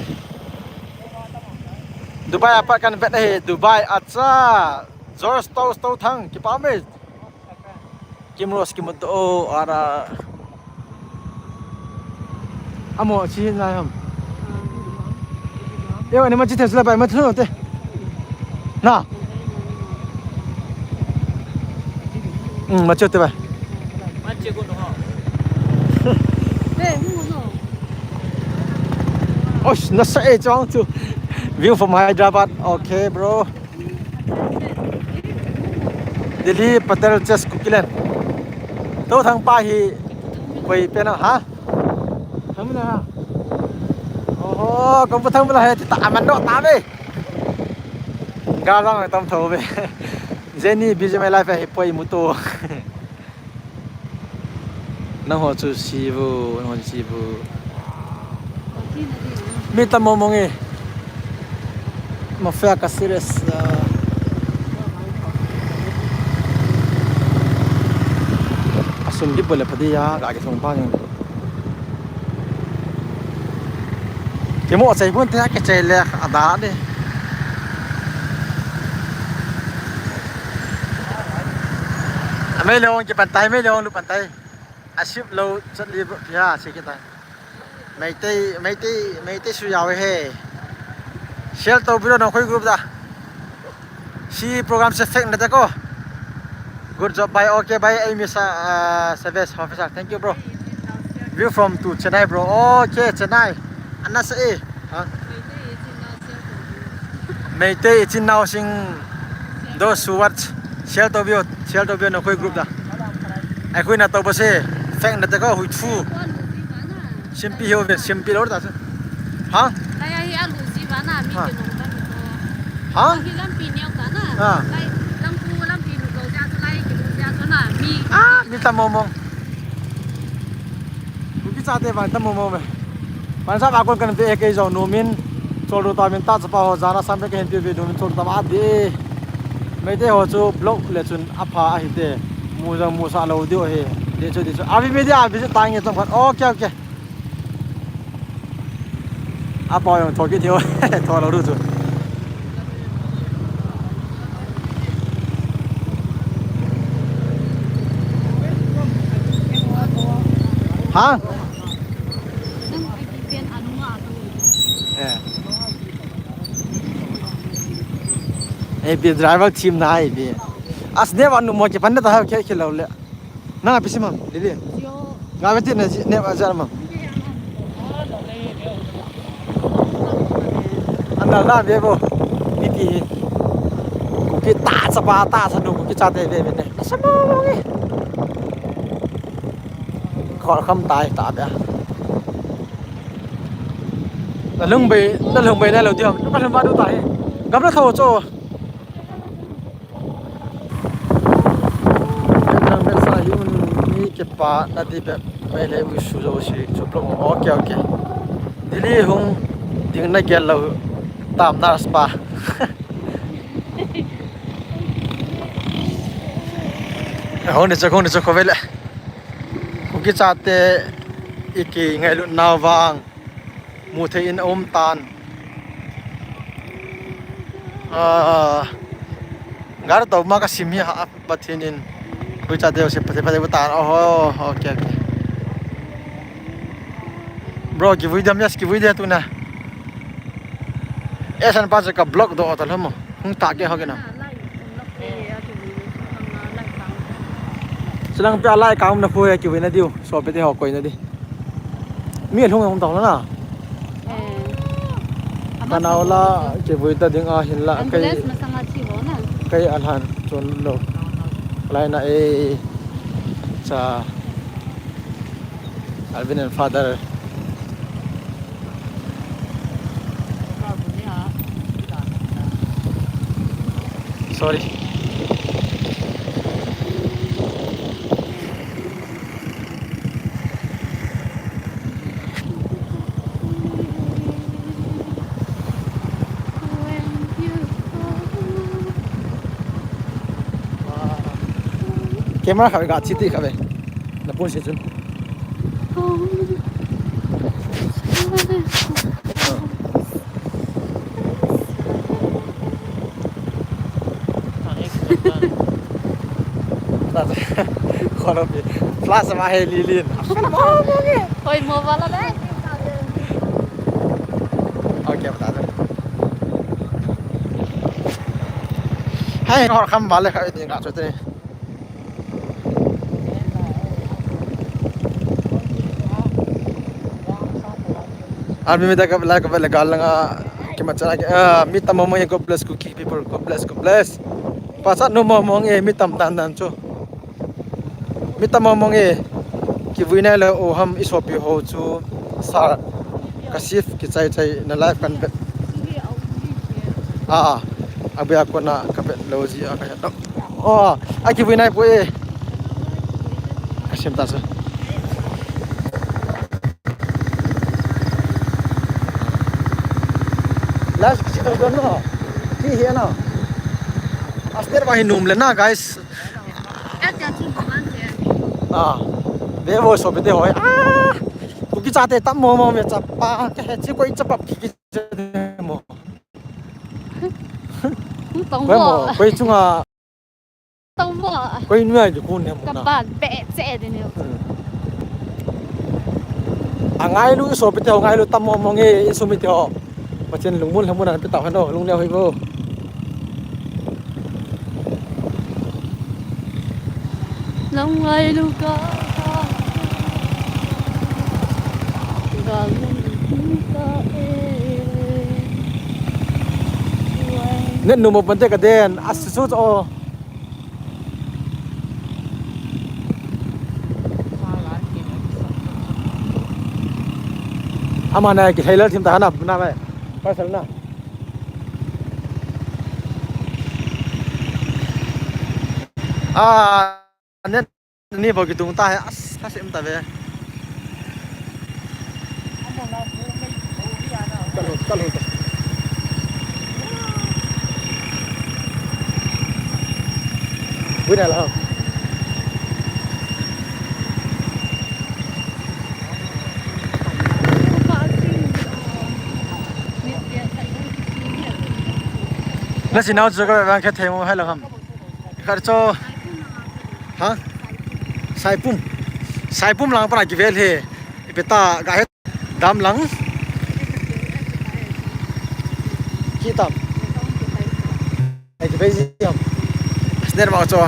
Dubai apat kan vet he, Dubai acha. George Tau Tau Thang, kipa me. Kim Rose, kim to, ara. Amo chi na ham. Yo, ani ma chi te sula bai ma thlo te. Na. Mm, ma chi te bai. Osh, na sa e chong chu. View from Hyderabad. Okay, bro. Delhi Patel Chess Kukiland. To thang pa hi koi pe na ha? Thang na ha? Oho, kom pa thang la he ta man do ta be. Ga rang tam tho be. Jenny B G M I live hi poi mu to. Nangho chu sivu, nangho chu sivu. Mi tam mong mong e. Mafia ka serious, ah. Asum di bole padi ya, ga ke thong pa ni. Kimo chai pun te, kichai le ada ni. Amei le ong kipan tai, mei le ong lu pan tai. Asip lo chat li bo pia si kitai. Meitei, Meitei, Meitei su yau he. Share to bro, nokhui group da. Si program se fake na te ko. Good job, bye. Okay, bye. Amy sa, uh, Service Officer. Thank you, bro. View from to Chennai, bro. Okay, Chennai. Anna sa e. Ha? Meitei ichin nao sing. Those who watch, share to view, share to view nokhui group da. Ai khui na to bo se. Fake na te ko hui thu. Simpi ho ve, simpi lo ta. Ha? Lai ahi a lu ji ba na mi Ha. Ke nong ta mi to. Ha? Hi lampi neo ta na. Ha. Lai lampu lampi nu ko ja tu lai ke lu ja tu na mi. Ah, mi ta mo mo. Kuki chate ba ta mo mo me. Pan sa ba kon kan te ke jong nu min. Chol ru ta min ta chapa ho jana sam ke hin pi ve nu min chol ta ba de. Meitei ho chu block le chun apha ahi te. Mu jong mu sa lo diu ahi. De chu de chu. Abi media abi chu ta nge chom khat. Okay, okay. Apa jong tho kit hiu, tho lo ru chu. Ha? Eh. Eh, bi driver team na ai bi. As ne wa nu mo ke pan ta ha ke ke lo le. Nang a pisi mam, Lily. Nga beti na ji, ne ba jar mam. Anda la be bo. Ni ti. Kuki ta sa pa ta sa nu kuki chate be be ne. Sa mo mo nge. Khol kham tai ta be. Na lung be, na lung be na lo diam. Ka lung ba du tai. Gam na tho cho. Nang be sa hi un mi ke pa na di be mai le u su jo si chu plong. Okay, okay. Delhi hung ding na gel lo tam na spa. Hung ni chak, hung ni chak ko vele. Kuki chate iki ngailut nau vang. Mu thei in a um tan. Ah, gar to ma ka sim hi ha Pathen in. Pui cha deu se Pathen, Pathen bu tan. Oho, okay, okay. Bro, kivui diam, yes, kivui dia tu na. Esan pa cha ka block do ta lamo. Hung ta ke ho ke na. Silang pia lai kaum na khu he kivui na diu. So pe te ho koi na di. Mi lhung hung tong na. Eh. Ka nau la kivui ta ding a hin la kai. Ambulance masanga chi ho na. Kai alhan chun lo. Lai na e cha. Alvin and father. Sorry. Camera kha ve ka chi ti kha ve. Na pun se chun. Kholo pi. Flash ma he lilin. Hoi mo wala dai. Okay, bata de. Hai, hor kham wale kha ding ka chu te. Army mi da ka la ka la gal nga ki ma chana ki, ah, mi tam mo, God bless Kuki people, God bless, God bless. Pa sa nu mo mo nge mi tam dan dan chu. Mi tam mo mo nge kivui nai le o ham i sopi ho chu sa ka sif ki chai chai na life kan bet. Ah, ah. Abia ko na ka bet lo ji a ka ya. Oh, a kivui nai poi. Ka sim ta sa. Last kichai to no. Hi hi no. Aster ba hi num le na, guys. Ah, ve vo so pe te hoi. Ah. Kicha te tam mo mo ve chapa, ka he chi koi chapa ki ki mo. Tong koi mo, mo. Koi chunga. Tong mo. Koi nuai ki kun ne mo na. Ka ban pe che de ne. Hmm. Angailu so pe te ho, ngailu tam mo mo nge, i sumi te ho. Pathen lungmon lhamon an pe tau hen o, lungneo hih vo. Lam ngailu ka, ka. Gal mun ka e. Net nu mo pante ka den, a si su o. Ama na ki helal thim ta na, na mai. Parcel na. Ah, net ni bo ki tung ta he, as, ka sim ta ve. Ka lo, ka lo ta. Win ala. Na sinau chu ka vang khe thei mo hai lo ham. Kar cho. Ha? Saipum. Saipum lang para kivel he. Ipi ta ga he dam lang. Kitam. Ai kivel ji am. Sner ma cho.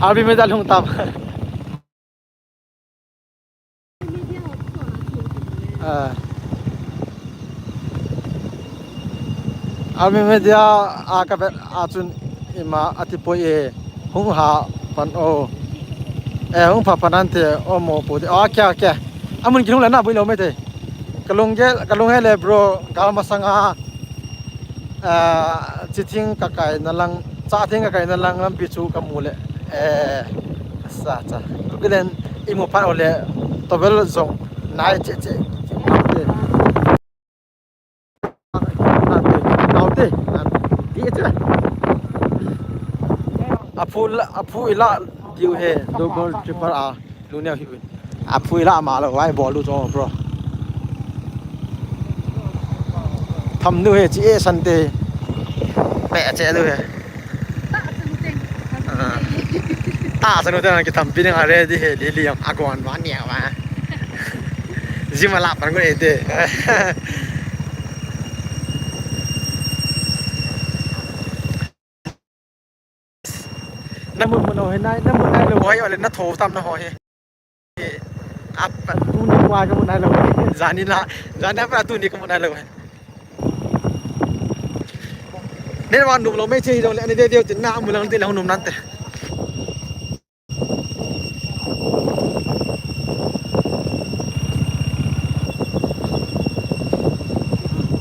Abi me da lung tam. Ah. Army media a ka vet a chun ima ati poi e, hung ha pan o. Eh, hung pha pan ante o mo pu de. Okay, okay. Amun ki hung le na bui lo me te. Ka lung ge, ka lung he le bro, gal masanga. Ah, chi thing ka kai na lang, cha thing ka kai na lang lampi chu ka mu le. Eh, sa cha. Ku len i mu phat o le, towel jong nai che che. Nau te, nau te. Ti che. A phu la, a phu i la diu he, double, triple a. Lu neo hi. A phui la ma lo, vai bol lu cho, bro. Tham nu he chi e san te. Pe che lu he. Ah. Ta sa nu te na ki tham pi ding a ready he, li li a kon va nia va. Jima la pan ko e te. Na mun mun ho he nai, na mun nai lo ho he, ole na tho tam na ho he. Ap, tuni kwa ka mun nai lo he. Jani la, jani apa tuni ka mun nai lo he. Ne wa num lo me che hi lo le, ne de de tin na mun lang tin la num nan te.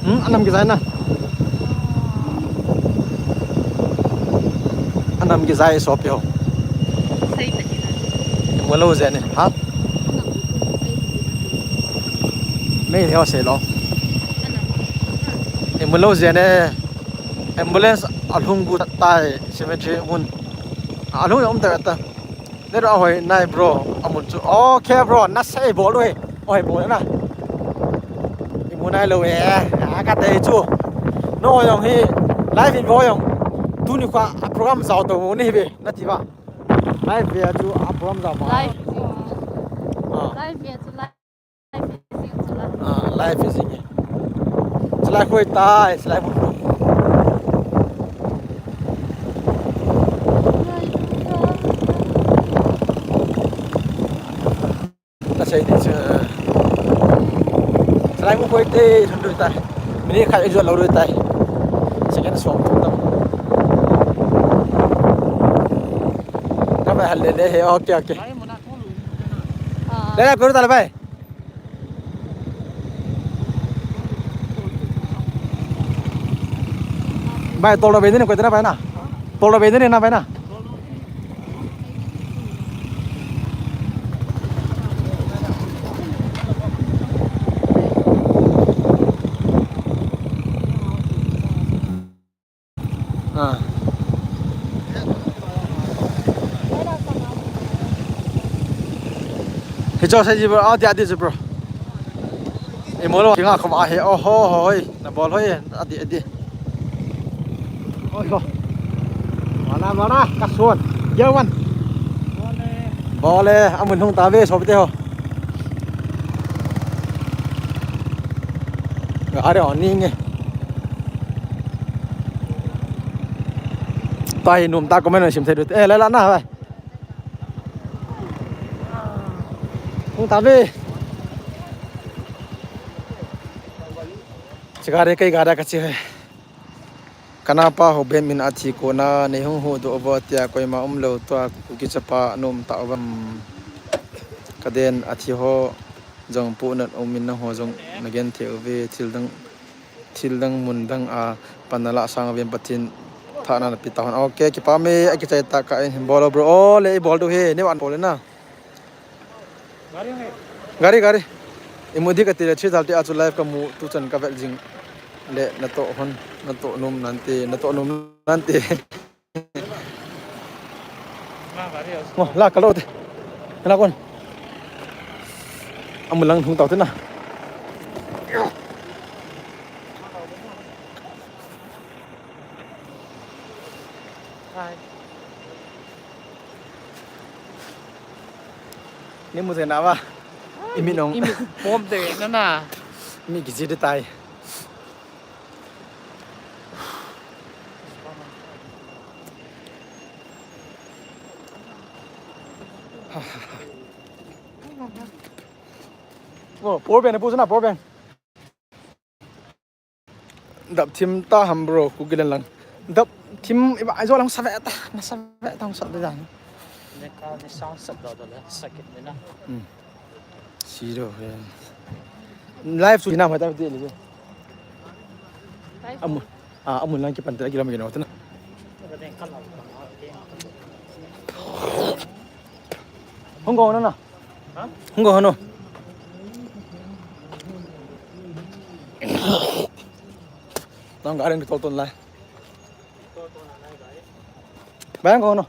Hmm, anam ki jai na. Anam ki jai sop yo. Sei ta ki na. Mo lo je ne, ha? Me ne ho se lo. Mo lo je ne. Ambulance alhung gu tai cemetery mun. Alhung um ta ta. Nera hoi nai bro, amun chu. Okay bro, na sei bol ui. Oi bol na. I mu nai lo e. A ka te chu. No jong hi live in vo jong. Tuni kha a program jao to ni ve. Na ti ba. Live ve chu a program jao ba. Live. Ah. Live ve chu live. Ah, live is in. Chalai khoi tai, chalai khoi. Ta sei ni chu. Chalai khoi te, thun dui tai. Mini khai jo lo dui tai. Second song tum tam. Ka ba hal le le he, okay, okay. Ah. Le le, kuru ta le bai. Bai, tol da be ni koi tena bai na. Tol da be ni na bai na. Ah. Hicho sa ji bro, adi adi ji bro. Imol wa kinga khama he, oh ho ho hoi. Na bol hoi, adi adi. Oi ho. Wala wala, kason. Year one. Bol e, amun hung tave, sob te ho. Are on ni nge. Tai num ta comment sim thei du. Eh, la la na vai. Hung tave. Chigare kai gara kachi hai. Kanapa ho ben min athi kona nei hung hu do vo tia koima umlou tua Kuki chapa nom ta uvam. Kaden athi ho jong pu nat um min na ho jong na gen the uve thil dang thil dang mun dang a pan na la sang ven Pathen thana na pi ta hon. Okay, kipa me a kichai ta ka in bol bro. O le i bol du he ne wan bol na. Gari gari. I mu di ka ti le three thirty a chu live ka mu tu chan ka vel jing. Le na to hon na to num nante na to num nante. Ngo, la ka lo te. Na kon. Amu lang hung tau te na. Ni mu je na ba. Imi nong. Imi pom te na na. Mi ki ji de tai. Oh, power bank, power bank. Dap thim ta ham bro, Kukiland lang. Dap thim iba jo lang save ta, na save ta hung sat de dan. Ne ka ne sound sat do do le, sakit ne na. Hmm. Siro, eh. Live chu hinam hai ta ti le. Amu, ah, amu lang kipan te kilam kino tena. Hung go na na. Hung go no. Nang garing di tolton lai. Bayang ko no.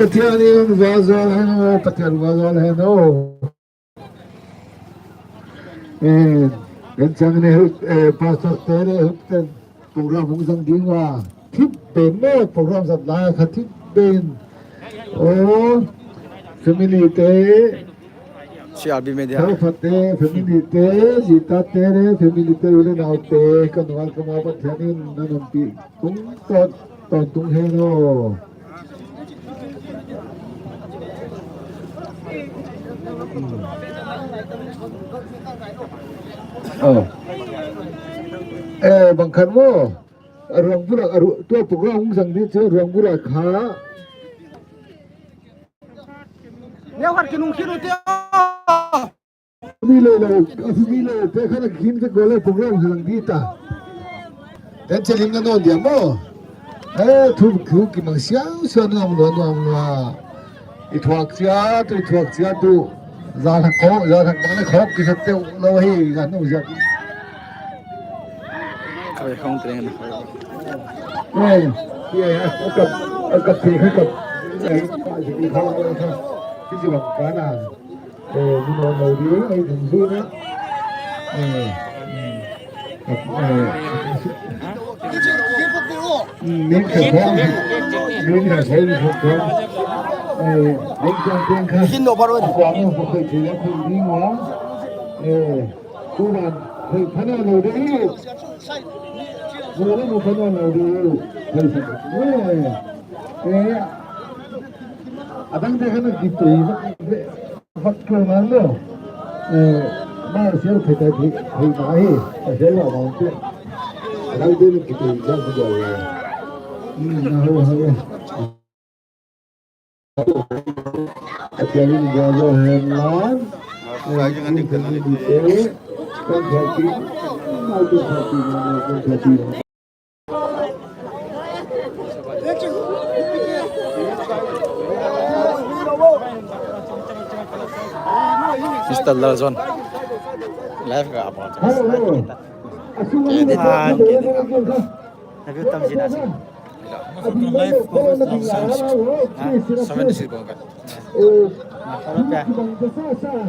Pathian in vazal hen o, Pathian vazal hen o. Eh, kan chang ne hut, eh, pastor te ne hut ten program hung sang ding va. Thip pen ne program sat lai kha thip pen. Oh, family te. C R B Media. Tau phat te, family te, jita te ne, family te, ule nau te, kan wal kama Pathian in nanam pi. Kum tot, tot tung hen o. Oh. Eh, bang khan mo. Ruang bula, tua program hung sang di chu ruang bula kha. Neo khat kinung khin u te. Mi le lo, a mi le lo, te khana khin te gole program halang di ta. Ten che lim na non dia mo. Eh, thu, thu ki mang siang, siang nuam, nuam, nuam, nuam. I thuak chia tu, i thuak chia tu. Za thak ko, za thak bang le khok ki thak te lo hi, za nu za. Ka ve khong teng na. Eh, eh, a kap, a kap te, a kap. Eh, pa si ki khong ko sa. Ki si bang ka na. Eh, mi no no di, eh, dum du na. Eh, eh, eh, min ka ko, min ka ko, min ka ko. Eh, min ka ko ka. Kin no paro. Ko ang ko ko ti ko di mo. Eh, ko na ko pa na no di. Ko na ko pa na no di. Ko sa. Eh, eh. Adang de ka na ki to. Vat ko na lo. Eh, ma sel phe ta phe, phe ma hi. A sel wa ma te. Lau de ki te ja ku ja. Hmm, na ho ho. A te ni ja jo hen lan. Ka ja ni ka ni te. Mister Lalzon. Live ka apa? Hello, hello. Edit. Ah, edit. Nabi tam sina si. Seven six bang ka. Makalo pia.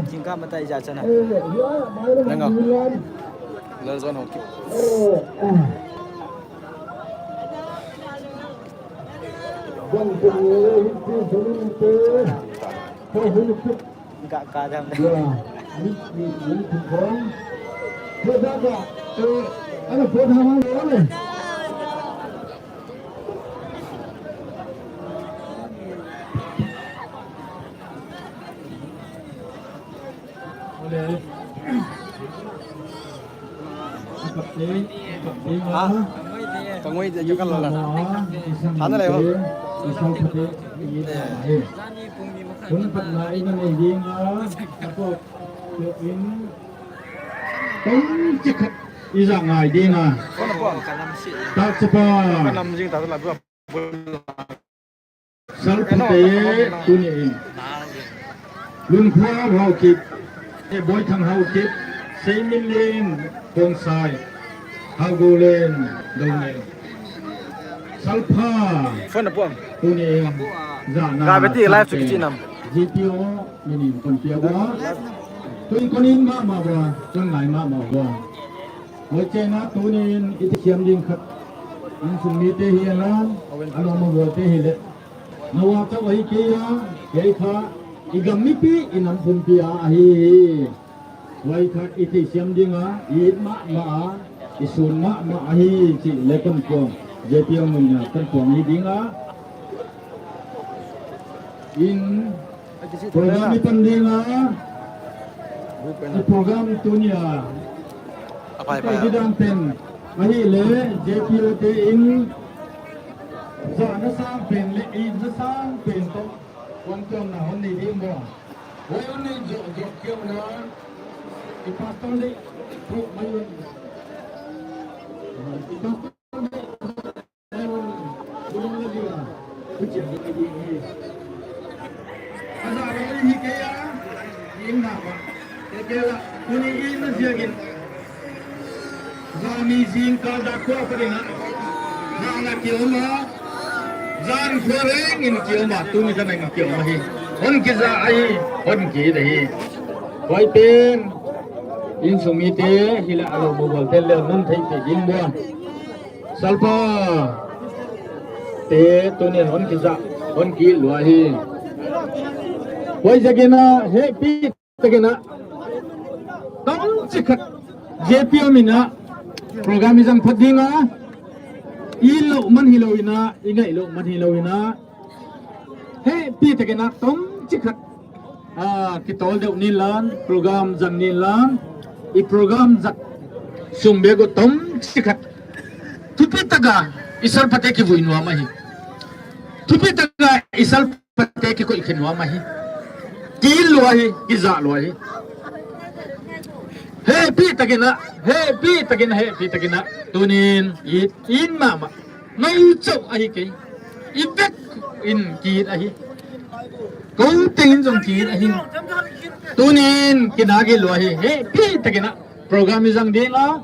Jingkah mata ija chana. Nanga. Lalzon ho ki. Ka, ka dam. Ha? Ka ngoi de ka la. Hana le ho. Hun pat na ina nei ding a. Ko in. Tong chikhat ija ngai ding a. Ko na pon. Ta chapa. Ka nam jing ta la. Salphate tuni in. Lunkhuo Haokip, eh, Boithang Haokip, Seiminlen Khongsai, Haogolen Doungel. Salpha. Phone na puang. Tuni in. Jana. Ga beti live chu kichi nam. G P O minin kon pia ba. Tun kon in mama ba, kon ngai mama ba. Hoichena tunin iti siam ding khat. Insung mite hi alam, alom a golte hi le. Nawa chau ahi kei a, kei kha, i gam mipi, i nam pumpi a ahi. Hoikha iti siam ding a, i it mama a, i sun mama ahi, chi le kan puang. J P O mun na kan puang hi ding a. In Program i pan ding a. I program tunia. Apai, apai. Didang pen. Ahile, J P O te in. Jana sang pen le, ina sang pen to. Wan tuam na hon nei ding bo. Hoi hon nei jo, jo keu na. I pastor le. Pro mai wan. I pastor le. Jan khuareng in kioma, tuni jan in kioma hi. Hon kija ahi, hon kida hi. Koi pen, insung mite, hila alo mobile tel le nun thei pe ding bo. Salpha te tunin hon kija, hon kilua hi. Hoijakin a, hepi takin a. Tam chikhat, J P O mina, program i jang phot ding a. I lo man hilou ina, i ngai lo man hilou ina. Hepi takin a, tam chikhat. A, kitol deu nin lang, program jang nin lang, i program jat sung bego tom chikhat. Thupi taka, i salphate kivui nuam ahi. Thupi taka, i salphate kikoi khe nuam ahi. Kilua hi, kija lua hi. Hepi takin a, hepi takin a, hepi takin a. Tunin, i, in mama. Ngai chau ahi kei. I bek in kit ahi. Ko tengin jong kit ahi. Tunin kinah kilua hi. Hepi takin a program i jang ding a.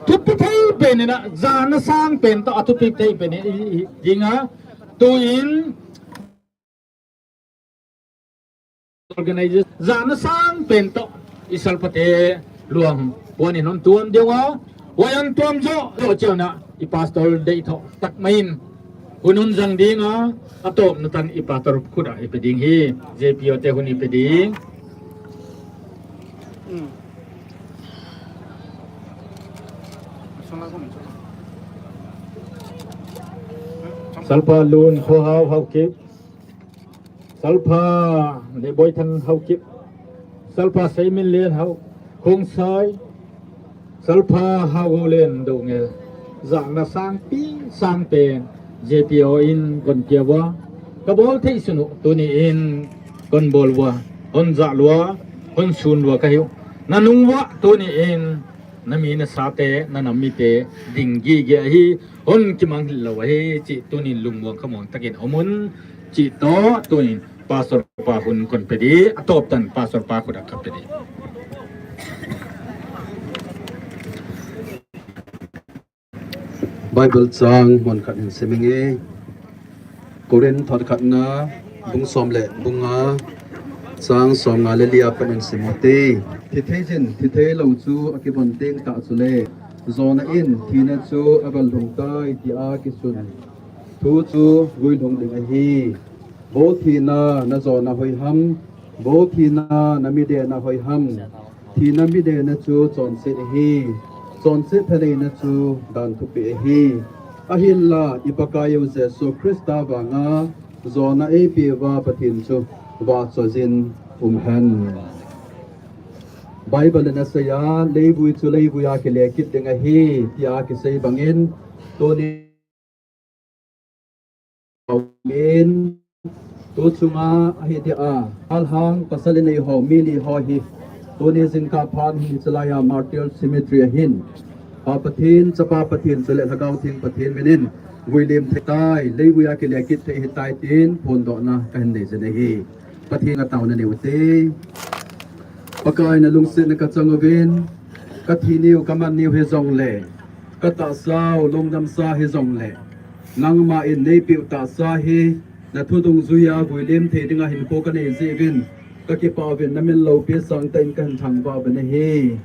Thupi thei pen in a. Jana sang pen to a thupi thei pen in i, i, ding a. Tuin organization jana sang pen to i salphate luang puan in hon tuam deu a, hoi hon tuam jo, jo cheu na i pastor dei tho tak mai in hun hon jang ding a, a tom na tan i pastor khuda i pe ding hi, J P O te hun i pe ding. Salpha Lun Khohao Haokip. Salpha Leboithang Haokip, Salpha Seiminlen Hao, Khongsai, Salpha Haogolen Doungel, jana sangpi sangpen, J P O in kon kia ua, kabol thei sunu, tuni in kon bol ua, hon ja lua, hon sun lua kahiu. Na nung uva tuni in na mi na sate, na nam mite ding gige ahi, hon kimang hih lou ahi, chih tuni in lungmuang khamuang takin um un, chih toh tuni in Pastor pa hung kon pe ding, atop tan Pastor pa khut a ka pe ding. Bible chang mun khat hin sim inge. Korinth thot khatna, bung som le bung nga, chang som nga le li a pat hin sim u hite. Thi thei jin, thi thei lou chu akivon teng tah chule, jona in thina chu agal lhung tai tia kisun thu chu guilhung ding ahi. Vo thina, na jona hoi ham? Vo thina, na midehna hoi ham? Thina midehna chu chonset ahi. Chonset thaneina chu dan thupeh ahi. Ahinla, i Pakaiyu Jesu Christa vanga jona eipeh uva Pathen chu vahchoi jin um hen. Bible in asei a, leivui chu leivui a kile kit ding ahi, tia kisei bangin, tuni in, tu chunga ahi dia, galhang pasal inei ho, mi li ho hi, tuni jingkah phat hin hichelai a Martyr Cemetery a hin, Pa Pathen, Chapa Pathen chule Lhagao Theng Pathen min in, vuilim thei tai, leivui a kile kit thei ahitai tin, phondohna kahin nei jin ahi. Pathen a taona nei u hite. Pakai, na lungsetna kachang uvin, kathi niu, kaman niu hijongle, katahsau lungdamsa hijongle, nangma in neipeh u tahsa hi, na thu dungjui a vuilim thei dinga hinkho kanei jeh uvin, kakipah uvin, na min loupi sangtah in kahin thangvah uvin ahi.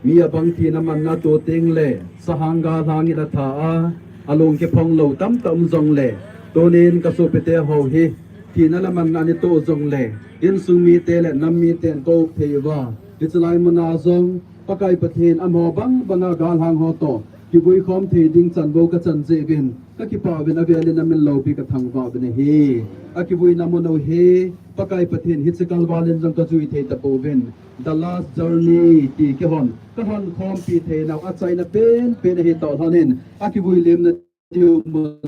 Mi abang thina manna tou tengle, sahang galhang in atha a, alung kiphong lou tamtah um jongle, tunin kasopite ho hi, thina le manna in atoh jongle, insung mite le nam miten kou thei uva, hichelai muna jong, Pakai Pathen, amaho bang banga galhang ho toh kivui khom thei ding chan bou kachan jeh uvin, kakipah uvin, avelin na min loupi kathangvah uvin ahi. Akivuina mun u hi, Pakai Pathen, hiche kalval in jong kajui thei tapouvin, The Last Journey ti kihon, kalhon khompi theinau achaina penpen ahi toh lhonin, akivuilimna diu mun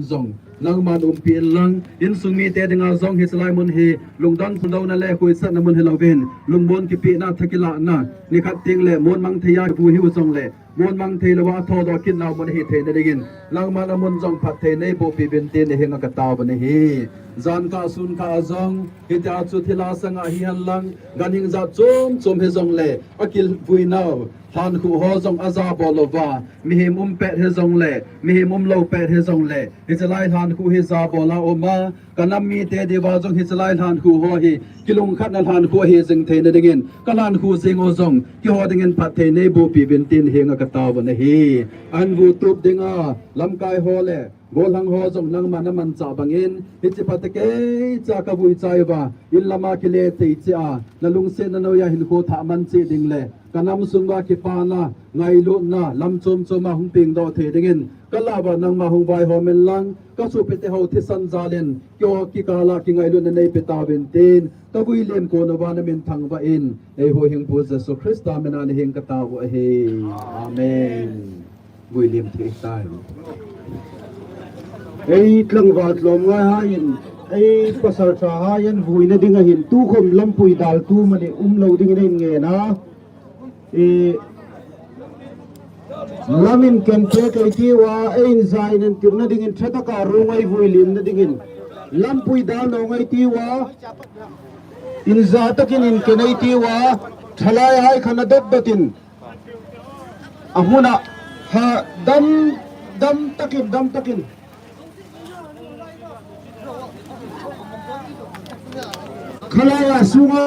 jong nangman umpi inlang, insung mite dinga jong hichelai mun hi lungdon phundohna le huisatna mun hilouvin, lungmon kipehna, thakilahna, nikhat tengle mon mang thei a kivu hiu jongle, mon mang thei louva athodoh kitnau mun ahi theina dingin, nangman amun jong phatthei neiboh peh uvin tin nahenga katao u ahi. Jan kah sun kah a jong, hitia chu thilha sanga hihen lang, ganhing jat chom chom hijongle, akivuinau lhankhuh ho jong ajabol uva, mihem um pet hijongle, mihem umlou pet hijongle, hichelai lhankhuh hi jabol a um a, kanam mite diuva jong hichelai lhankhuh ho hi kilungkhatna lhankhuh ahi jing theina dingin, kalhankhuh jing u jong keiho dingin phatthei neiboh peh uvin tin nahenga katao u ahi. Ahin vutup dinga lamkai ho le golhang ho jong nangman namanchah bangin, hiche phat a keicha kavui chai uva, in lama kile thei cheh a, nalungsetna noiya hinkho thah man cheh ding le, kanam sung uva kipana, ngailutna, lam chom chom a hung pengdoh thei dingin, kalah uva nangma hung vaihom inlang, kasopite ho thisan jalin, keiho kikal a kingailutna neipe tauvin tin, kavuilim kon uva na min thangvah in, eihuhhingpu Jesu Christa mina nahenga katao u ahi. Amen. Vuilim thei tai. Ei tlangval lom ngai haiin, ei pasal tha haiin vuina ding ahin tukhom lampui daltu mani umlou dingin ein ngen a. I, lam in ken pek ei tiu a, ei inja in en tirna dingin thataka rung ei vuilimna dingin lampui dal nong ei tiu a, inja takin in ken ei tiu a, thalai hai khan adot dot in, amun a, ha, dam, dam takin, dam takin. Khalai a sunga,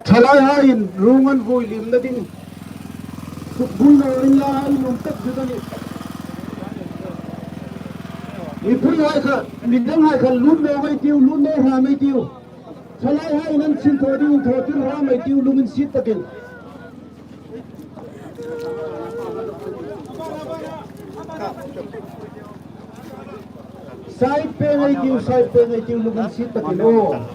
thalai haiin rung an vuilimna ding. Vuina in la hai lum tak chu tani. Mipui hai kha, midang hai kha lut nong ei tiu, lut nong ham ei tiu. Thalai haiin an sin tho ding, tho tir ham ei tiu, lungin sit takin. Side peng ei tiu, side peng ei tiu, lungin sit takin o.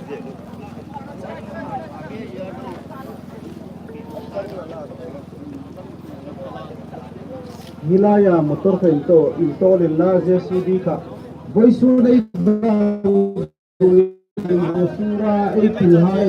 Hilai a motor kha in to, in to len la J C B kha. Voisun ei Sura ei pil hai.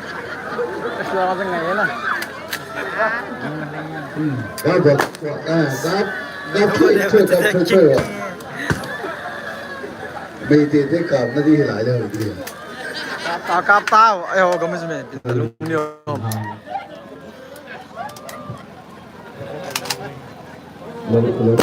Ka ba, eh, ka, ka thoi, thoi, ka thoi, thoi. Meitei te kap na di hilai le ho di. Kap ta, kap ta. Ai ho, ka mi sme. Lung ni ho. Hello, hello.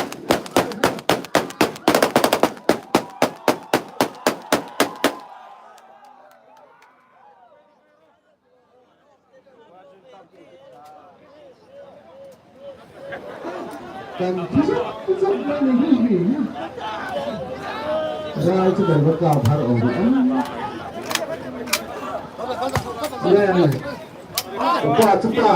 Kan tu tu tu mani hi hi. Rai tu kan ka phar o. Ya ya. Tupa, tupa.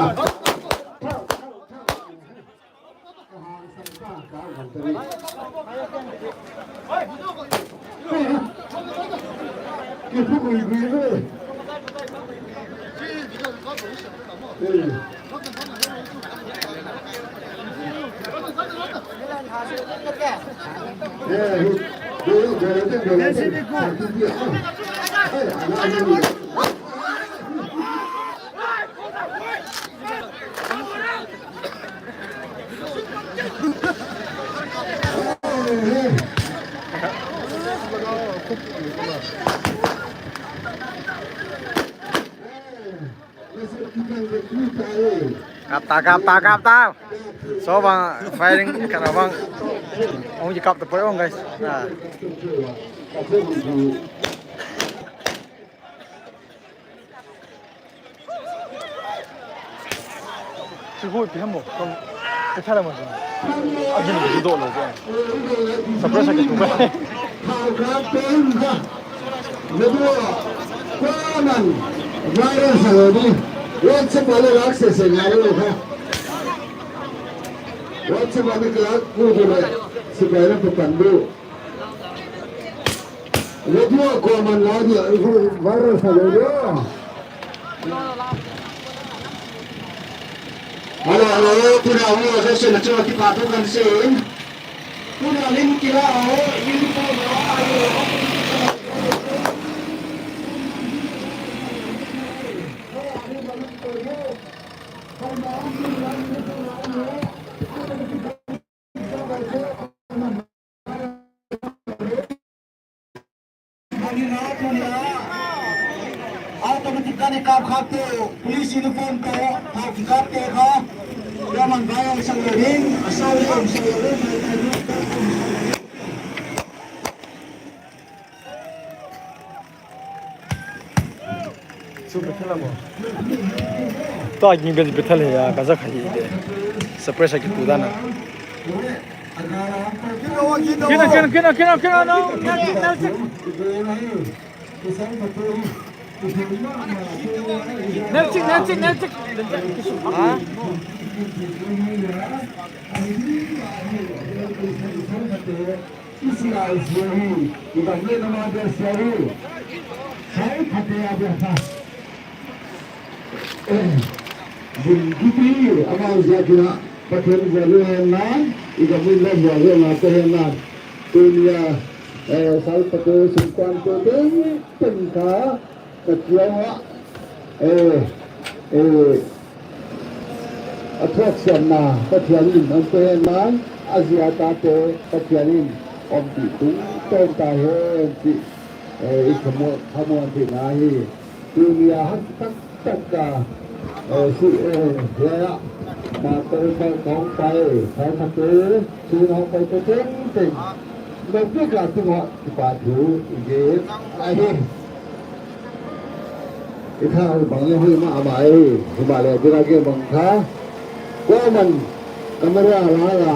Kap ta, kap ta, kap ta. So bang firing kana bang. Ong ji kap ta poi ong, guys. Ah. Chu hui pi ham mo. Kong pi thala mo. Ajin pi do lo ko. Surprise ke tu ba. Medu ko man virus lo di. WhatsApp wala lak se se ngai lo ha. WhatsApp wala lak ku du le. Sipai na pandu. Radio ko man la dia, ihu viral sa le dia. Hello, hello, tuna hu sa se na chu ki pa tu kan se. Tuna lim kila ho, lim ko ho, ayo. Automatic gun kap khat te, police uniform te, thao kikap te kha. Yaman vai ang sang le ding, asal le ang sang le ding. Chu Bethel a mo. Tua ging Bethel hi a, ka ja kha hi de. Surprise a kitu dan a. Kina, kina, kina, kina, kina, no. Nel chik, nel chik. Nel chik, nel chik, nel chik. Ha? Israel Seri, ikan ni nama dia Seri. Sai Phatea dia kha. Din kiti, ama jia kina, Pathen jia lu hen nan, ikan ni nama jia lu hen nan. Tunia, eh, Sai Phatea sungkuan tu ding, ding kha, Pathen a, eh, eh, A thuak siamna Pathian in um pe hen lang, a jia tate Pathian in um pi tung pen ta hen ti, eh, i khamu, khamu an ti na hi. Tunia hak tak tak ka, eh, si, eh, ya, ma ko pa kong pai, pai kha te, si na pai te teng teng. Noppi ka tunga kipa thu i gei ahi. I tha u bang le hoi ma ama e, hima le dira ke bang tha. Ko man camera la la,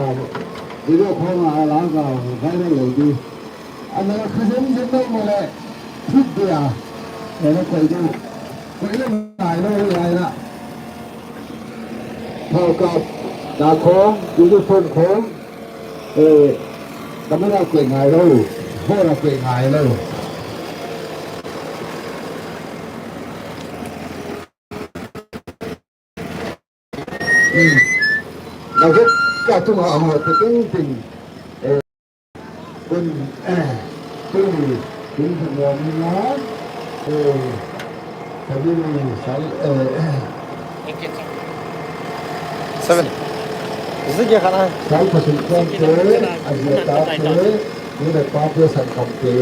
video khong la la ka, viral lo di. Ana kha jen jen lo mo le, thit dia. Ana koi di. Koi le nai lo lai la. Thao kap, na khong, uniform khong. Eh, camera koi ngai lo, hora koi ngai lo. Hmm. Na vet ka tunga ho te ting ting. Eh, kun, eh, kun, kun mo ni na. Eh, kami ni sal, eh, eh. Seven. Zige khat a. Sai pasal kong te, azia ta te, ni le pa te, san kam te.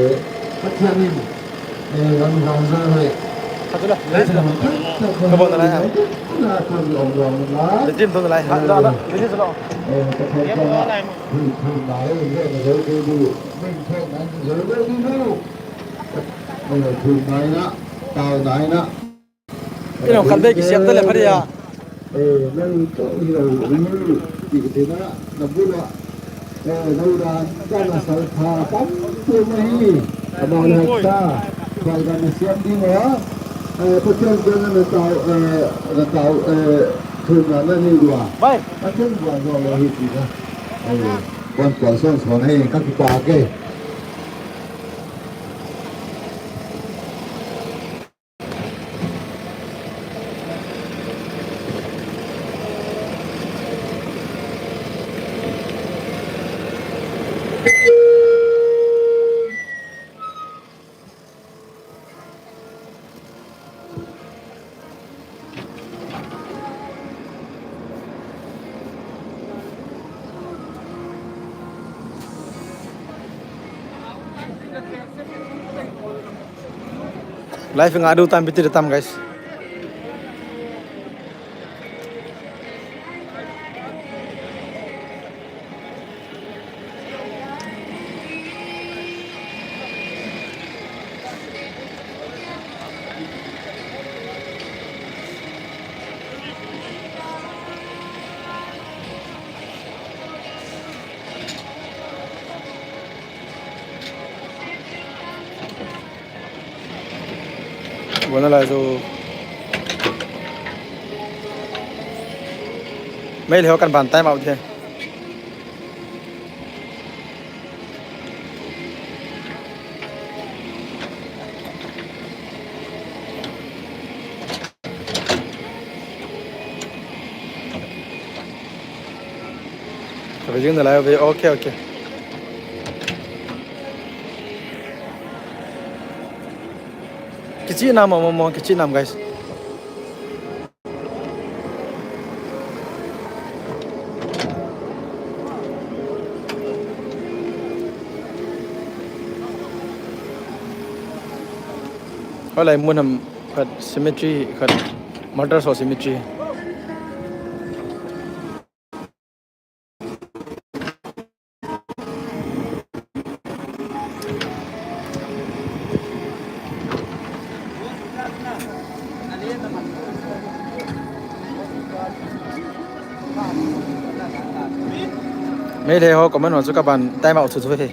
Pathian in, eh, ram ram na le. Khat tu la. Ka bon na lai ha. Na kon ong ong na. Dim tu lai. Ha, da, da. Dim tu la. Eh, ka thei ka. Hui hui na le, le na le ke du. Min thei na le le du. Eh, hui na na. Tao na na. Ino khat be kisem ta le pharia. Eh, nang to hi lo ri ti ti na na bu la. Eh, lo da ta na sal pha tam tu ma hi. Ama na ta. Pai da na siam di wa. Eh, Pathian ko na na tao, eh, na tao, eh, thu na na ni wa. Bai. Pathian wa wa lo hi ti na. Eh, kon kon son son hi ka ki pa ke. Live nga du tam biti tam, guys. Bona la jo. Meilhei ho kan ban time out the. Ka video na live ve, okay, okay. Kichi nam mo, mo, mo, kichi nam, guys. Hoilai mun ham khat cemetery, khat martyrs ho cemetery. Meilhei ho comment ho chu ka ban time out chu chu he.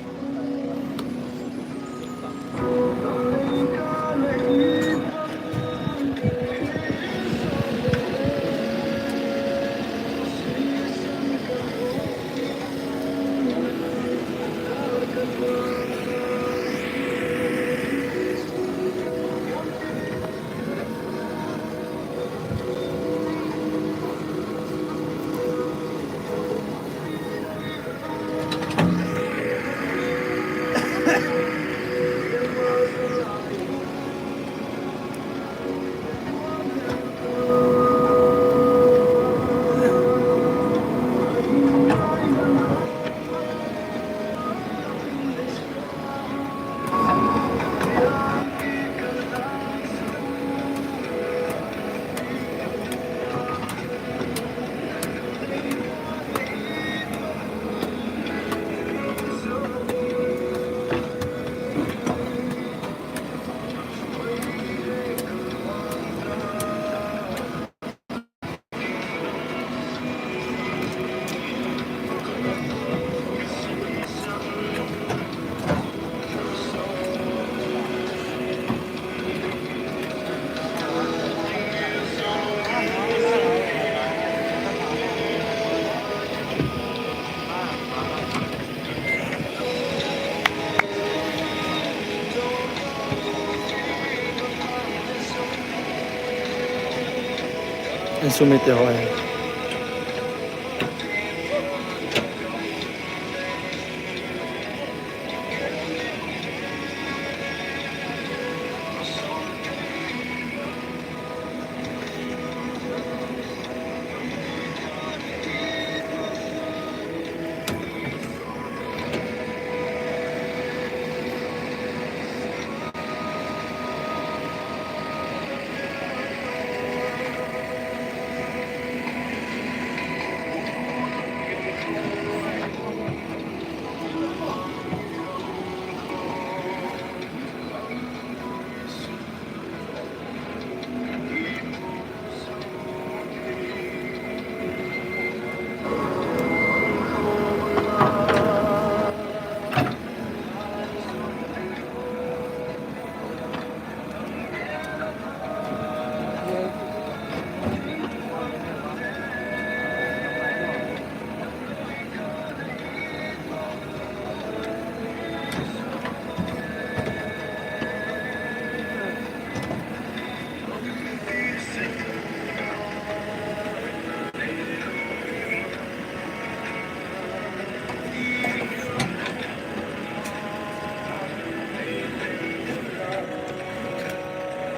Insumite ho ahi.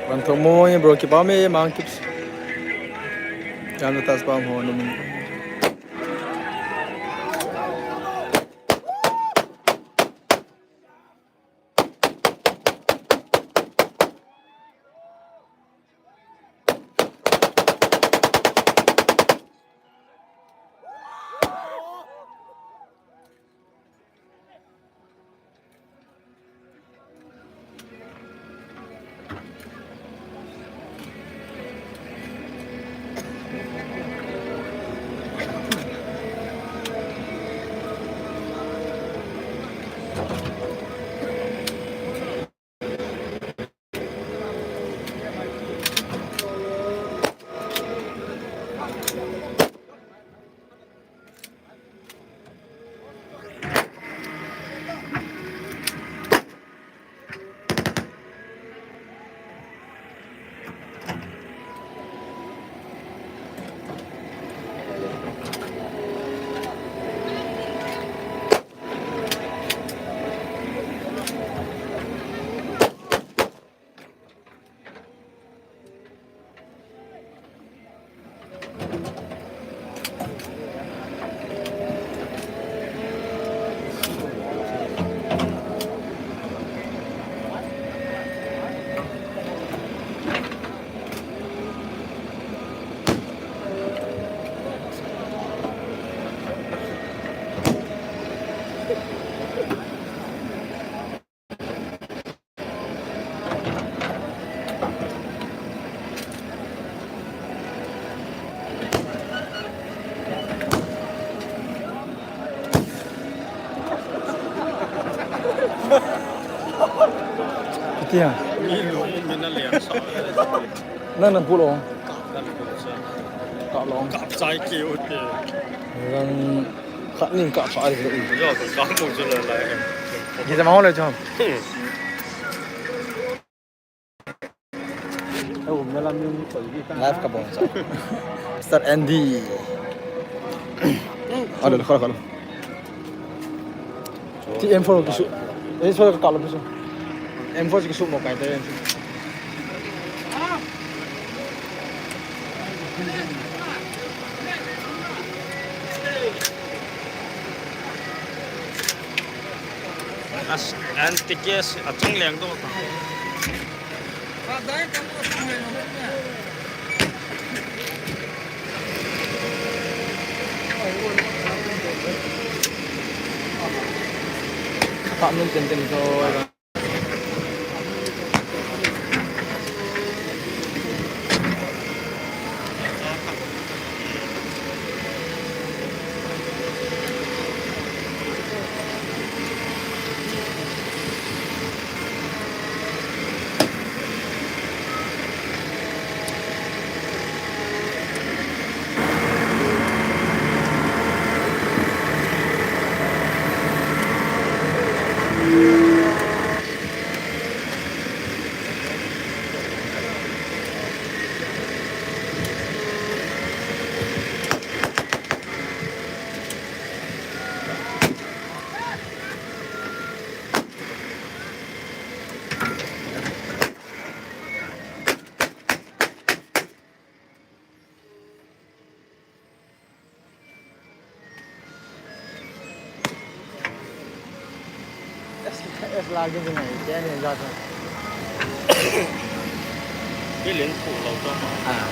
Van thong mo, bro, kipa me, mang kips. Jam tas pa mo, no min. Kitia? Mi lu, mi na lian sa. Nang nang pulo. Kap lo. Kap chai kiu te. Nang kap ning kap sa ai. Yo, kap mo chu la la. Ye jama ho le jam. Live ka bol. Mister Andy. Hello, hello, hello. Ti M four kisu. Eh, so ka kalo kisu. M four kisu mo kai te. As, an tikes achung leng to. Ka nun ten ten to. Es, es lagi din eh, kaya niya jata. Bilin po, law to. Ah.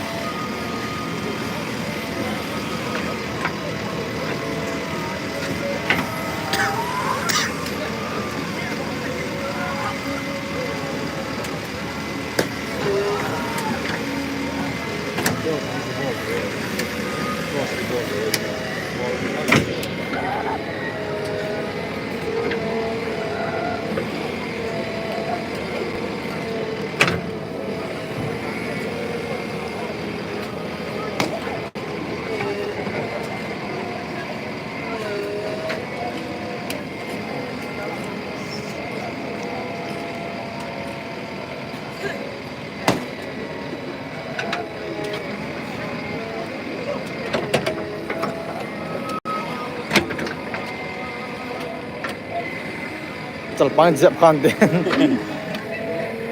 Chalpang jep khan te.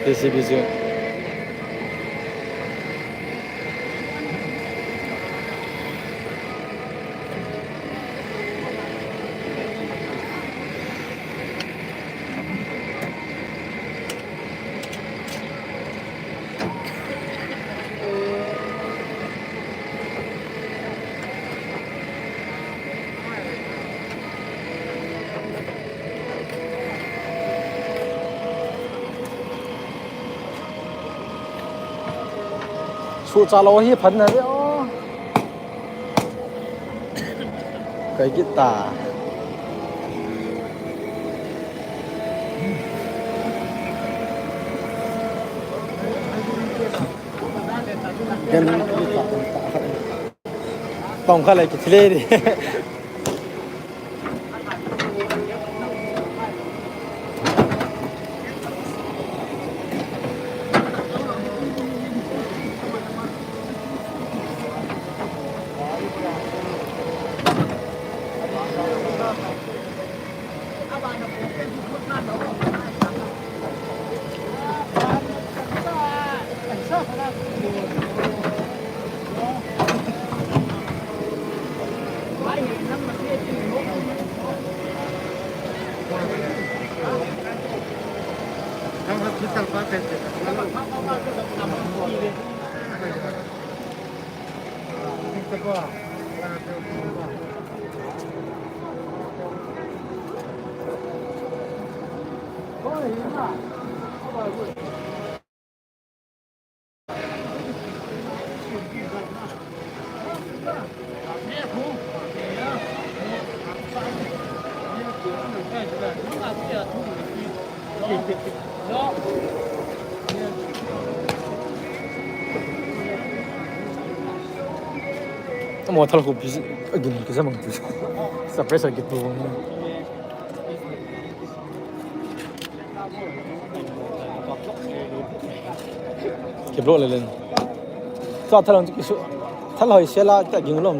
J C B chu. Suh cha lou hi phat na ve o. Kai kit ta. Gen tong kha le kithile di. Amo thal khu busy, agin kisa mang tu. Surprise agi tu. Kiblo le len. Sa thal ang kisu. Thal hoi sela ta ging lom.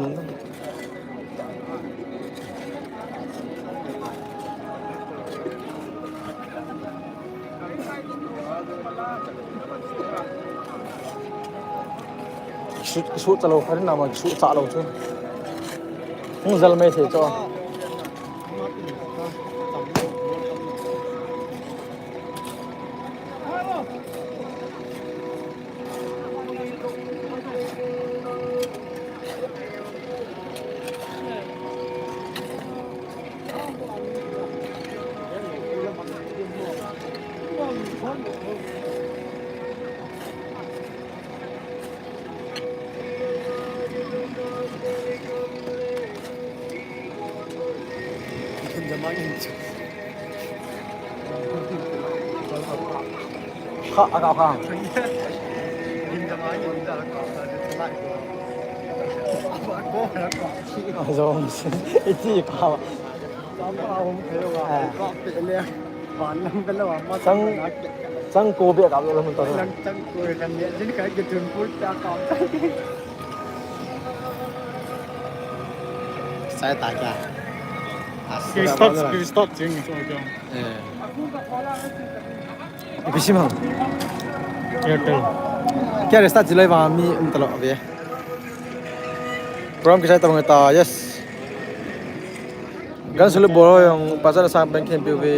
Su, su cha lou, kharin nama su cha lou chu. Hung jal mai thei chu. Kha, a kha, kha. Azong, iti kha. Chang, chang ko be ka lo mun to. Chang, chang ko kan ne, jin ka ke tun pu ta ka. Sai ta kya? Kristot, Kristot jing so kya? Eh. Ipi sim ham? Airtel. Kya resta jilai va mi um talo ave. Program kisai tabang ta, yes. Gan sulu boro yong pasal sang peng khen piu ve.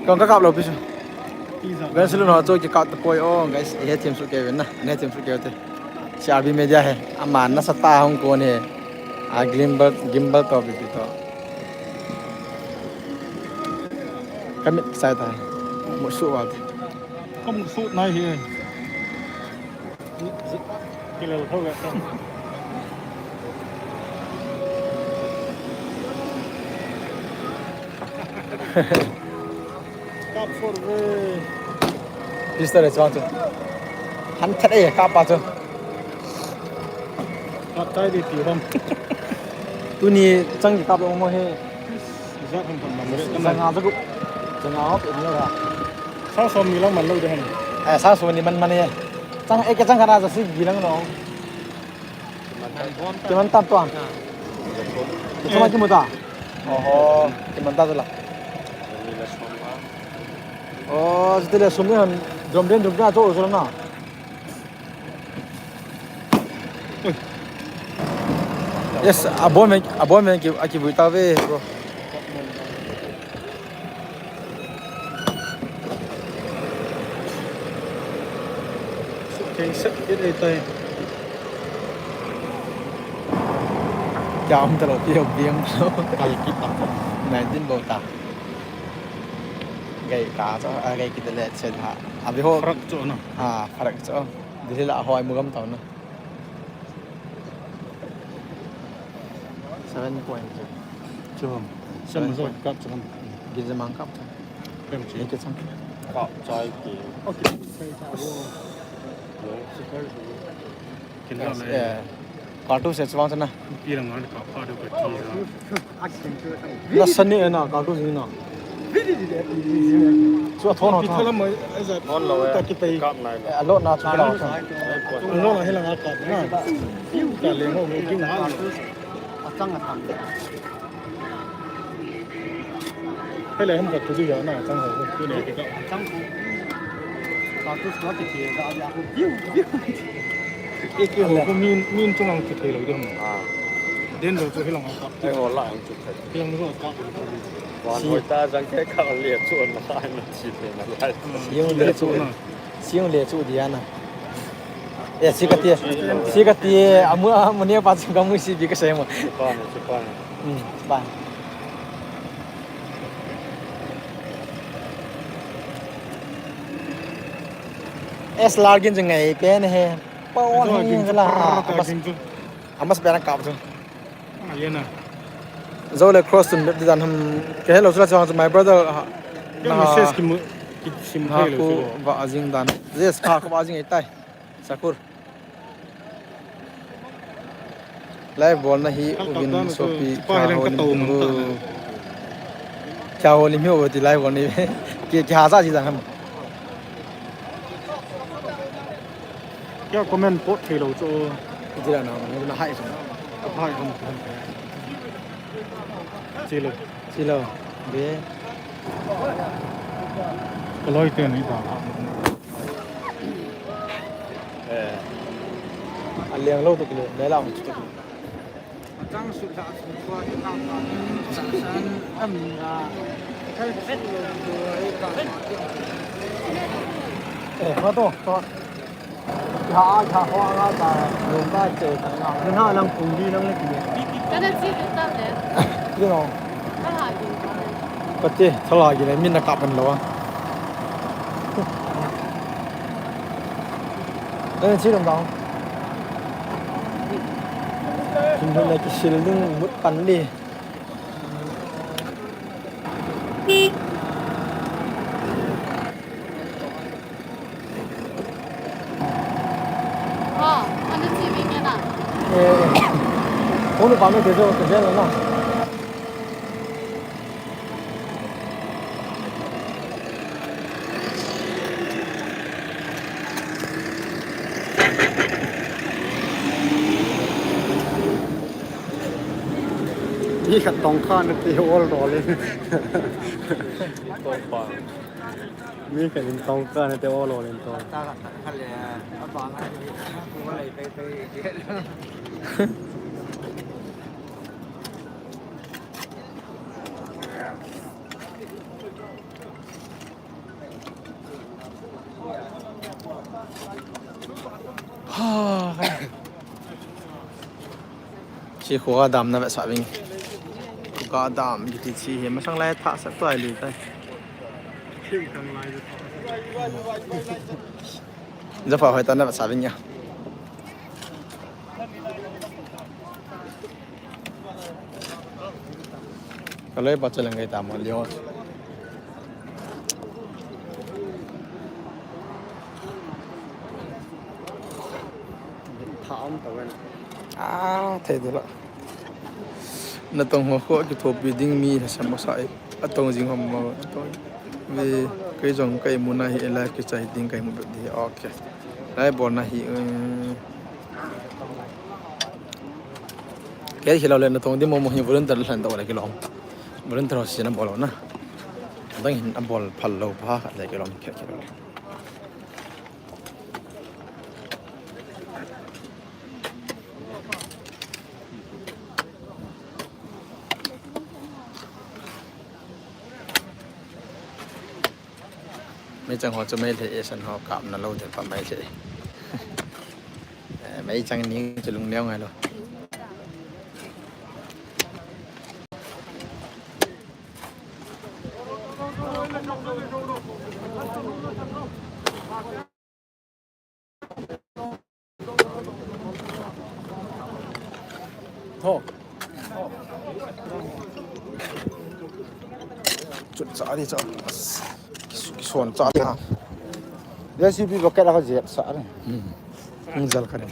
Kong ka kap lo pisu. Gan sulu no cho ki kap ta poi o, guys. He team su ke ve na. Ne team su ke te. Si R B Media he. Aman na sa ta hong kon he. A gimbal, gimbal to bi to. Kami sai ta. Mu su wa te. Kom su nai he. Kilel tho ga. Kap for ve. Pistol le chuang chu. Han that e kap pa chu. Kap tai di ti hom. Tuni chang ki kap lo mo he. Za hom hom man le. Za nga za gu. Za nga hop in lo ha. Sa som ni lang man lo de hen. Eh, sa som ni man man e. Chang e ke chang kana za si gi lang no. Kiman tam tuan. Kichoma kimuta. Oho, kiman ta la. Oh, sitile sum ni han drum den drum na cho so na. Yes, abon men, abon men ki, aki vui ta ve, bro. Kei sek kit ei tai. Kya um ta lo, pi ho biang lo. Kal kit ta. Nineteen bo ta. Gai ka cho, a gai kit le chen ha. Abi ho. Farak cho na. Ha, farak cho. Delhi la hoi mu gam tau na. Seven point two. Chu ham. Seven point. Seven point. Cup chu ham. Gin Zamang Cup. Pem chi. Ye ke chang. Cup chai ke. Okay. Kin la le. Cartridge se chuang chana. Pi lang ngal ka pha do ka ti sa. Na sani na cartridge ni na. Chu a thon ho thon. Thon lo e. Ta ki pei. Kap nai lo. Eh, a lot na chu kila thon. A lot na hi lang a kap na. Ka le ngo ngo ki. A chang a tam. Hei le hem ka tu di ya na chang ho. Tu ne ki ka. Chang ko. Ka tu ko ki ki da ya ko. Biu biu. Eki ho ko min, min chung ang kithei lou ding. Ah. Den lou chu hilang ang kap. Ei ho la ang chu thei. Hilang ho kap. Wan hoi ta jang ke ka le chu na ka na chi te na lai. Siung le chu na. Siung le chu dia na. Eh, si ka ti. Si ka ti. Amu, amu ne pa si ka mu si bi ka sai mo. Chupa na, chupa na. Hmm, pa. Es largin jeng ngai pen he. Pa on hi la. Amas, amas pen kap chu. Zo le cross tun di dan ham. Ke hello sula chang my brother. Message ki mu ki sim thei lo. Ku va jing dan. Yes, ka ku va jing itai. Sakur. Live bol na hi uvin sopi ka ho lim hu. Ka ho lim hi uva ti live bol ni. Ki, ki ha sa ji dan ham. Kya comment pot thei lo chu. Jira na, na hai chu. Hai ham. Chilo. Chilo. Be. Kaloi te ni ta. Eh. A leng lo to kile, le la chu to kile. Atang su la su kwa ki ta ta. Sa san am la. Thal vet lo lo ai ta. Eh, ma to, to. Kha, kha, kha, kha, ta. Lo ta che ta na. Na lang kung di lang le ki. Ka na chi ta le. Di no. Ka ha ki. Ka ti, thala ki le, min na ka pan lo a. Ka na chi dong dong. Kin hon le ki sil ding mut pan di. Ha, ana chi mi nge na. Eh, konu pa me te jo, te jo na. Mi khat tong kha na te ol dol in. Mi khat in tong kha na te ol dol in tong. Ta khat khat le, a ba nga ni, ku le pe pe. Chi kho ga dam na vetsah ving. Ga dam kiti chi hi masang lai thah sah tuai li tai. Jafa hoi ta na vetsah ving ya. Ka loi pa chu leng kai ta mo lio. Tha um ta wen. Ah, thei de la. Na tong ho kho kithopi ding mi ha sam sa e. A tong jing hom mo. A tong. Ve kei jong kei mu na hi live kichai ding kei mu bep di. Okay. Live bol na hi. Um. Kei hilou le na tong di mo mo hi volunteer hlan to le kilom. Volunteer ho sina bol na. Dang hin a bol phal lou pa khat le kilom kei hilou le. Meichang ho chu Meitei e san ho kap na lou de pa Meitei. Eh, meichang ni chu lung neo ngai lou. Ho. Chut cha di cha. Kisuan cha di ha. J C B bucket a jep sa ni. Hmm. Ang jal ka ni.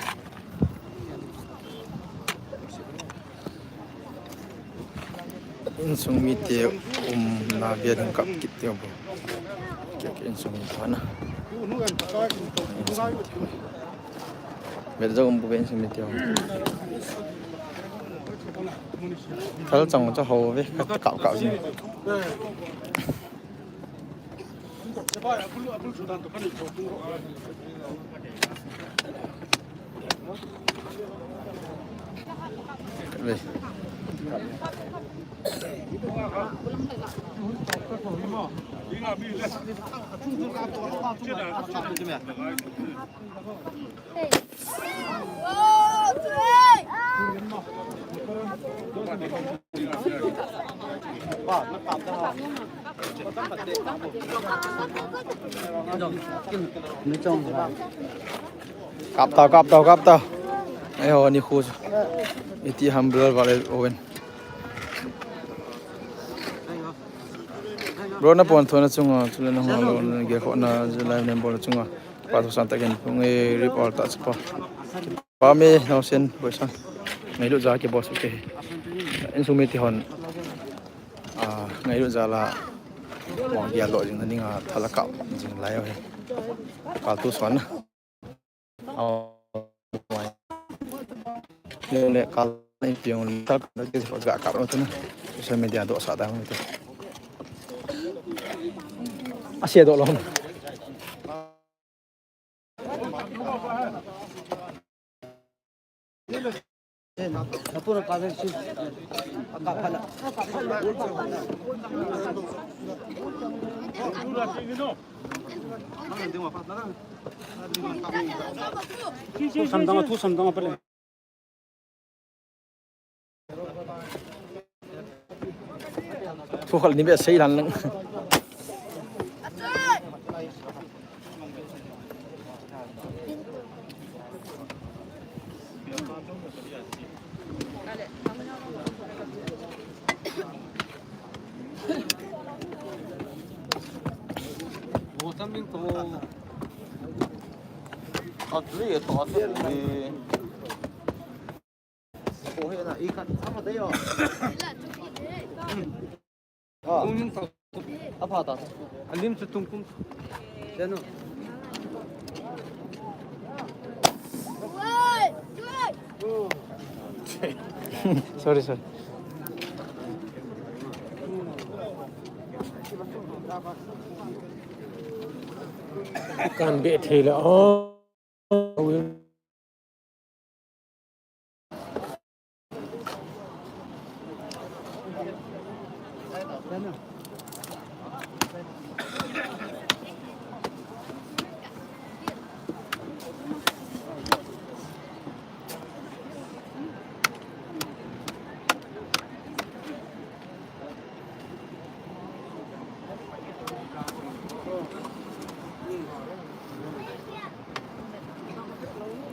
Insung mite umna bia ding kap kit teu bo. Ke, ke insung mite na. Insung mite. Bia jong um bo ke insung mite. Thal chang cha ho ve, kap, kap, kap. Kap tau, kap tau, kap tau. Ei ho, ni khu. Iti humble vale Owen. Bro, na pon thona chunga, chule na ho lo, na ge kho na, ju live nem bol chunga. Pa to san ta gen, pung e rip all ta chpa. Pa me, no sen, boy san. Ngailut ja ke boss ke. Insung mite hon. Ah, ngailut ja la. Mo ge lo jing na ninga thala kap jing lai he. Pa to san. Aw. Le, le, kal, le, piang, le, tal, le, ke, ga, ka, ro, tu, na. Social media do sa, da, tu. A, sia, do, lo. Thu samdang, thu samdang apa le? Thu khal ni be sei lan lang. Alim chu tung kum. Seno. Sorry, sorry. Kan be thei le. Oh.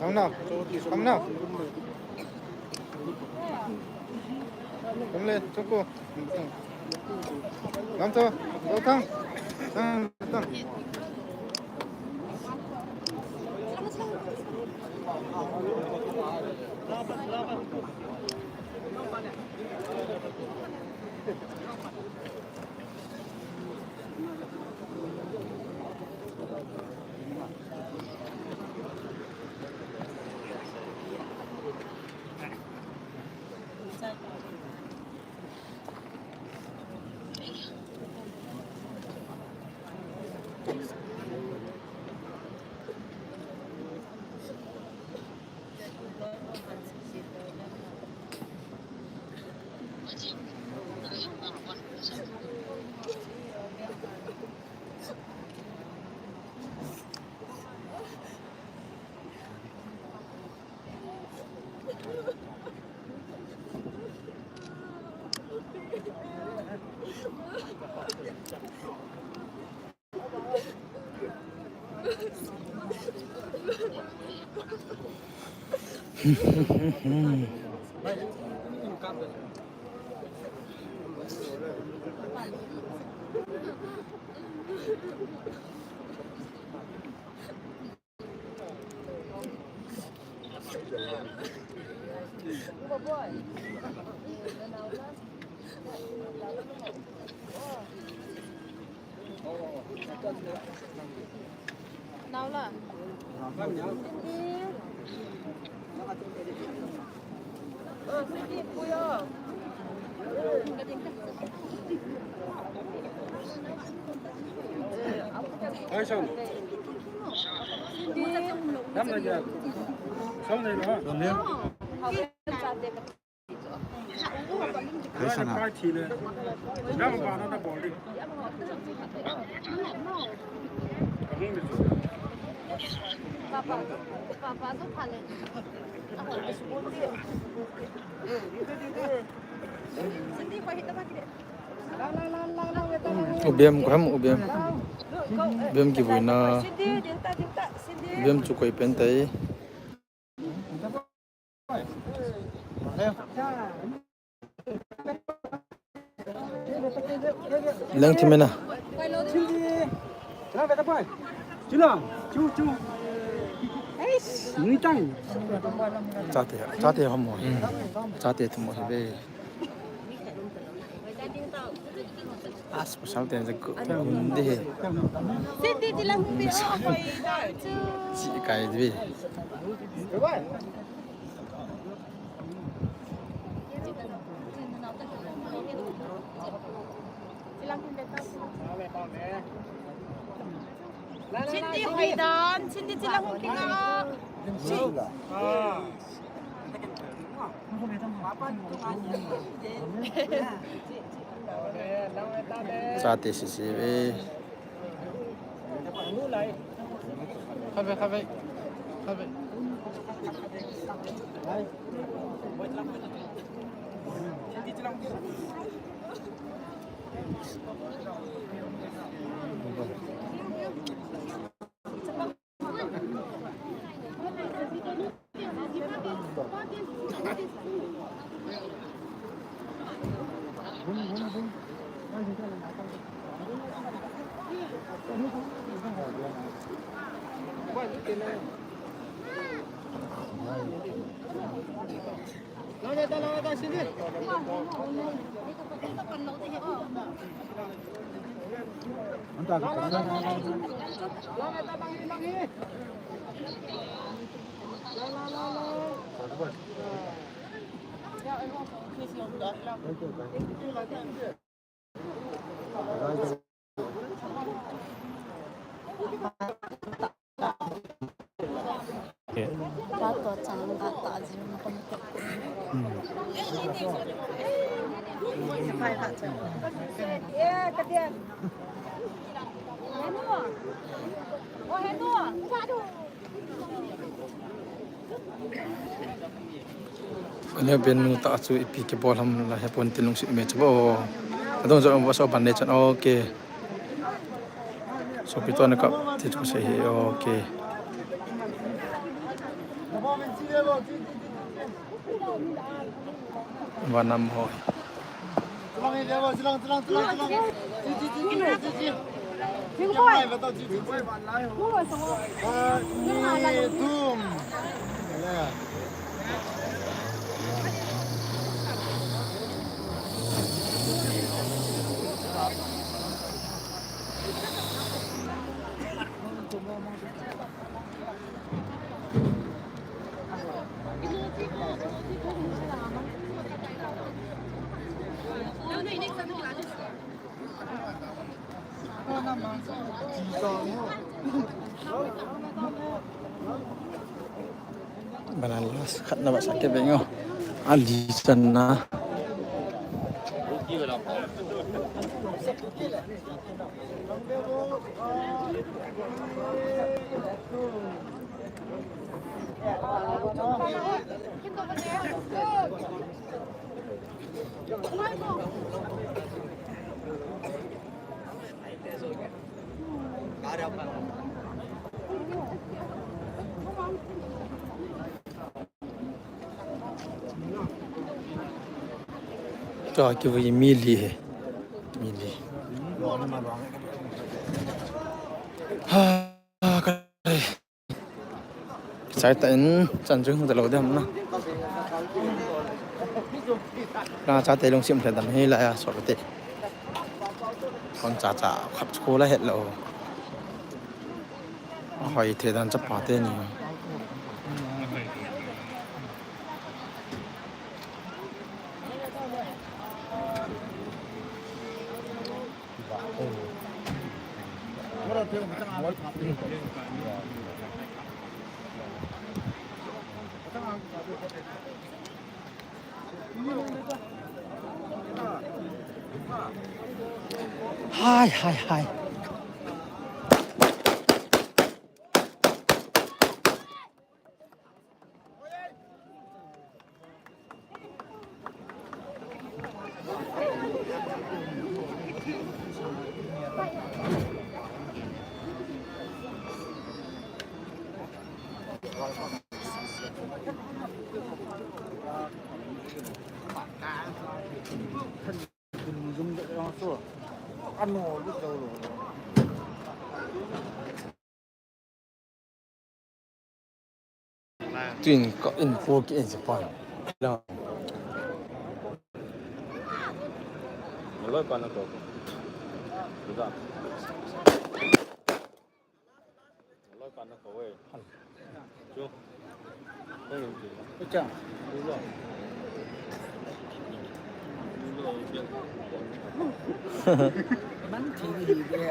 Come now. Come now. Come le, Tuku. Come to. Go, come. Come, come. Ubem ko ham, ubem. Ubem kibuina. Ubem chu koi pen tai. Lang thim na. Chate, chate hamo. Chate thamo be. As pasal ten je ko gunde he. Siti jilang pi ho koi da chu. Si kai de. Siti hoidan, siti jilang pi nga. Chate sisi ve. Khatvei, khatvei, khatvei. Kani benu ta chu ipi kibol ham la hepon tin lungset me chu bo. Adong jo bo so ban ne chan, okay. So pi to na kap ti chu se hi, okay. Vanam ho. Bana last khat na ba sa ke bengo. Ali sana. Ka kivui mi li he. Mi li. Ha, ka re. Chai ta in chan chung ta lo dem na. Ka cha te lungsim le dam hi la ya so te. Kon cha cha khat ko la het lo. Hoi the dan cha pa te ni. Hai, hai, hai. Tuin ka in po ki in se pan. Loi pan ko. Loi pan ko we. Chu. Acha. Man thi hi de.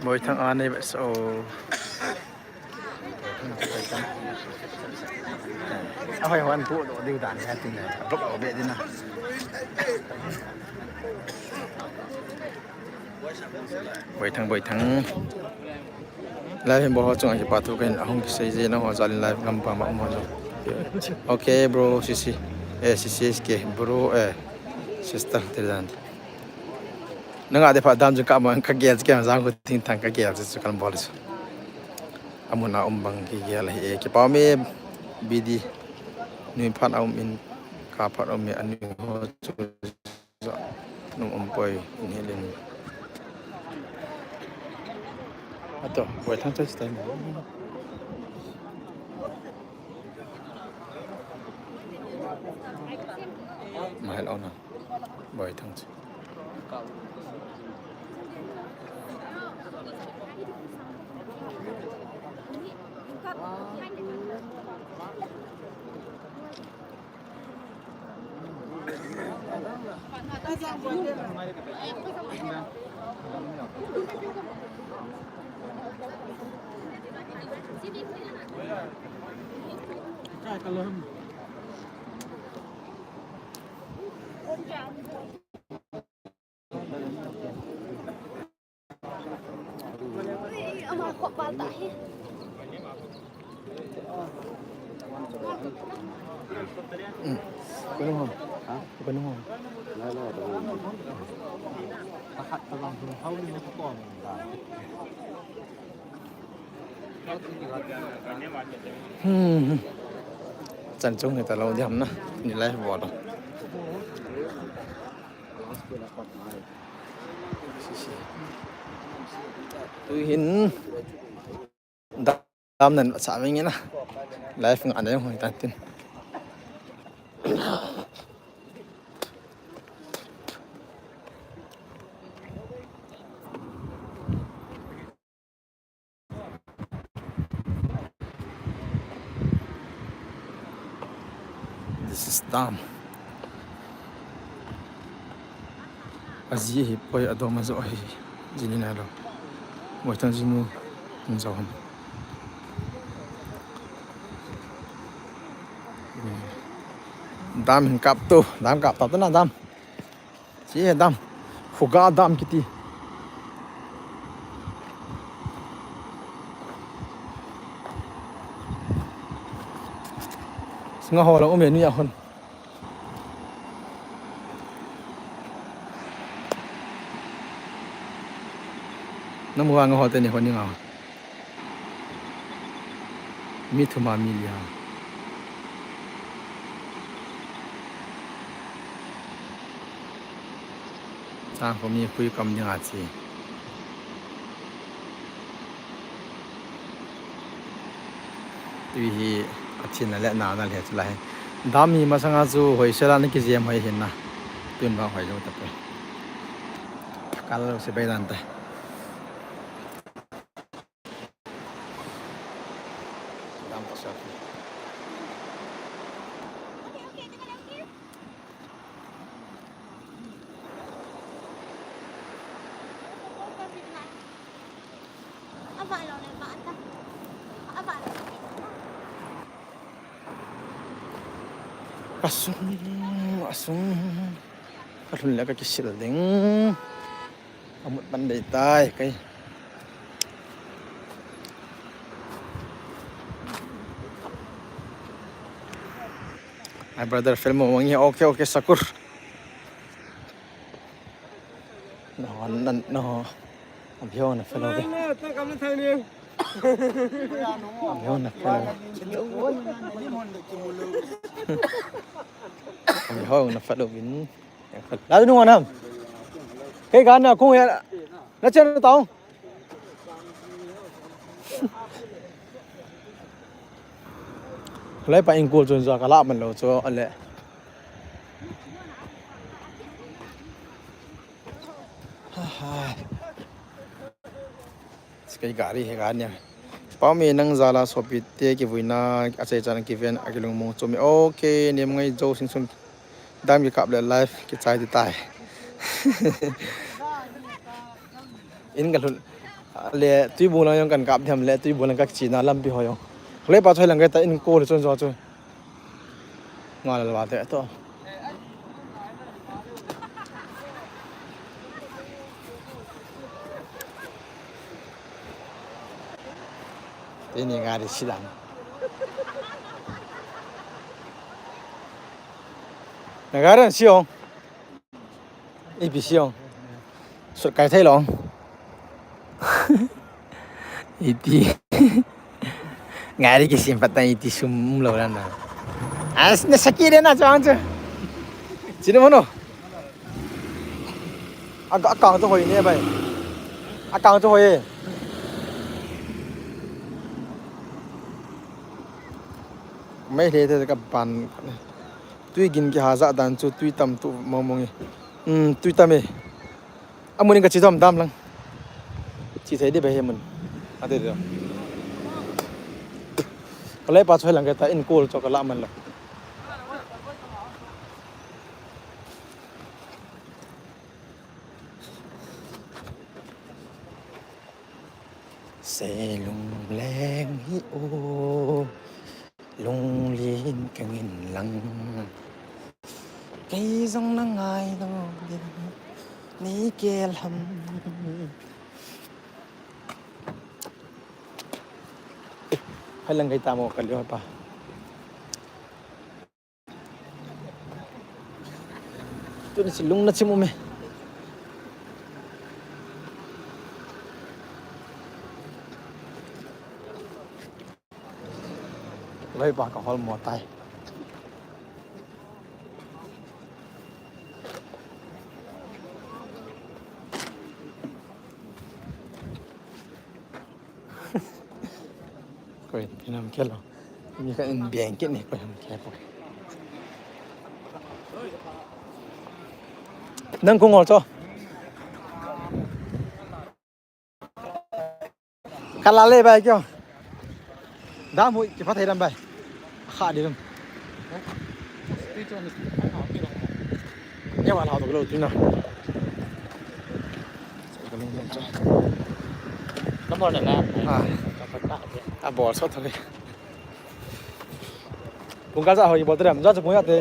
Boithang a nei ve so. Ahoi hon pu do diu dan ha tin. Vlog o be dina. Boithang, Boithang. Live hin bol ho chunga kipathu kahin, ahung kisei je nangho jal in live ngam pa ma um ho. Okay, bro, sisi. Eh, sisi ke, bro, eh, sister, te dan. Nanga de pha dam jing ka ma ka gel ke jang ko ting thang ka gel chu kan bol chu. Amun a um bang kigel hi e, kipa me B D. Nui phat a um in ka phat a um e, ani ho chu. Nung um poi, ni lin. Ato, Boithang chai chai. Mahal ona. Boithang chai. Hmm. Chan chung hita lo diam na. Ni live bol lo. Tuhin dam nan sa ming ina. Live nga na yung hitan tin. Dam. Aji hi poi, adom ajo hi. Jini na lo. Moi tang jinu. Hung jo ham. Dam hin kap tu. Dam kap ta tu na dam. Chi he dam. Khuga dam kiti. Nga ho la um e nu ya hon. Namu nga ho te ni hon ni nga. Mi thum a mi li a. Chang ko mi pui kam ding a chi. Tui hi a thin a le na na le chu lai. Dam hi masanga chu hoi sela na ki jem hoi hin na. Tun ba hoi lo ta pe. Kal lo se bai dan ta. Dam pasal. Kasung, asung. Kalhun le ka kisil ding. Amut ban dei tai kai. My brother film mo wangi. Okay, okay, Sakur. No, no, no. Abhi ho na fellow be. Abhi ho na fellow. Abhi ho na fellow bin. Lalu nung anam. Kei gan na kung ya. Na chen tao. Lai pa in kul chun jo ka la man lo chu ale. Kei gari he gari. Pau mi nang jala sopi te kivuina achai chan kiven akilung mong chu mi. Okay, nem ngai jo sing sun. Dam kikap le live kichai ti tai. In ka lhun le Tuibung lang jong kan kap diam le Tuibung lang ka china lampi ho jong. Le pa choi lang ka ta in ko le chon jo chu. Nga le wa te to. Tini nga di silang. Nagaran siong. A B C ong. Sut kai thei long. Iti. Ngari kisim patang iti sum lo na na. As na sakit dia na chang chu. Sini mono. Aga akang chu hoi ne bai. Akang chu hoi. Mai le te ka ban. Tui gin kiha ja dan chu tui tam tu mong mong e. Um, tui tam e. Amun in ka chi dom dam lang. Chi thei di ba he mun. Ate di. Ka lai pa choi lang ka ta in kol cho ka la man la. Sei lung leng hi o. Lunglen ka ngin lang. Kei jong na ngai lo ding. Nei kel ham. Hai lang kai ta mo ka lio pa. Tuni si lung na chim um e. Loi pa ka hol mo tai. Koi, pinam kelo. Mi ka in biang kit ni koi ham kelo. Nang kung ol cho. Kala le bai kyo. Dam hui ki phathai dam bai. Kha di dam. Ye wa la to lo tu na. Number na na. Ah. A bol so thale. Pung ka ja hoi bol te ram, ja chu pung ya te.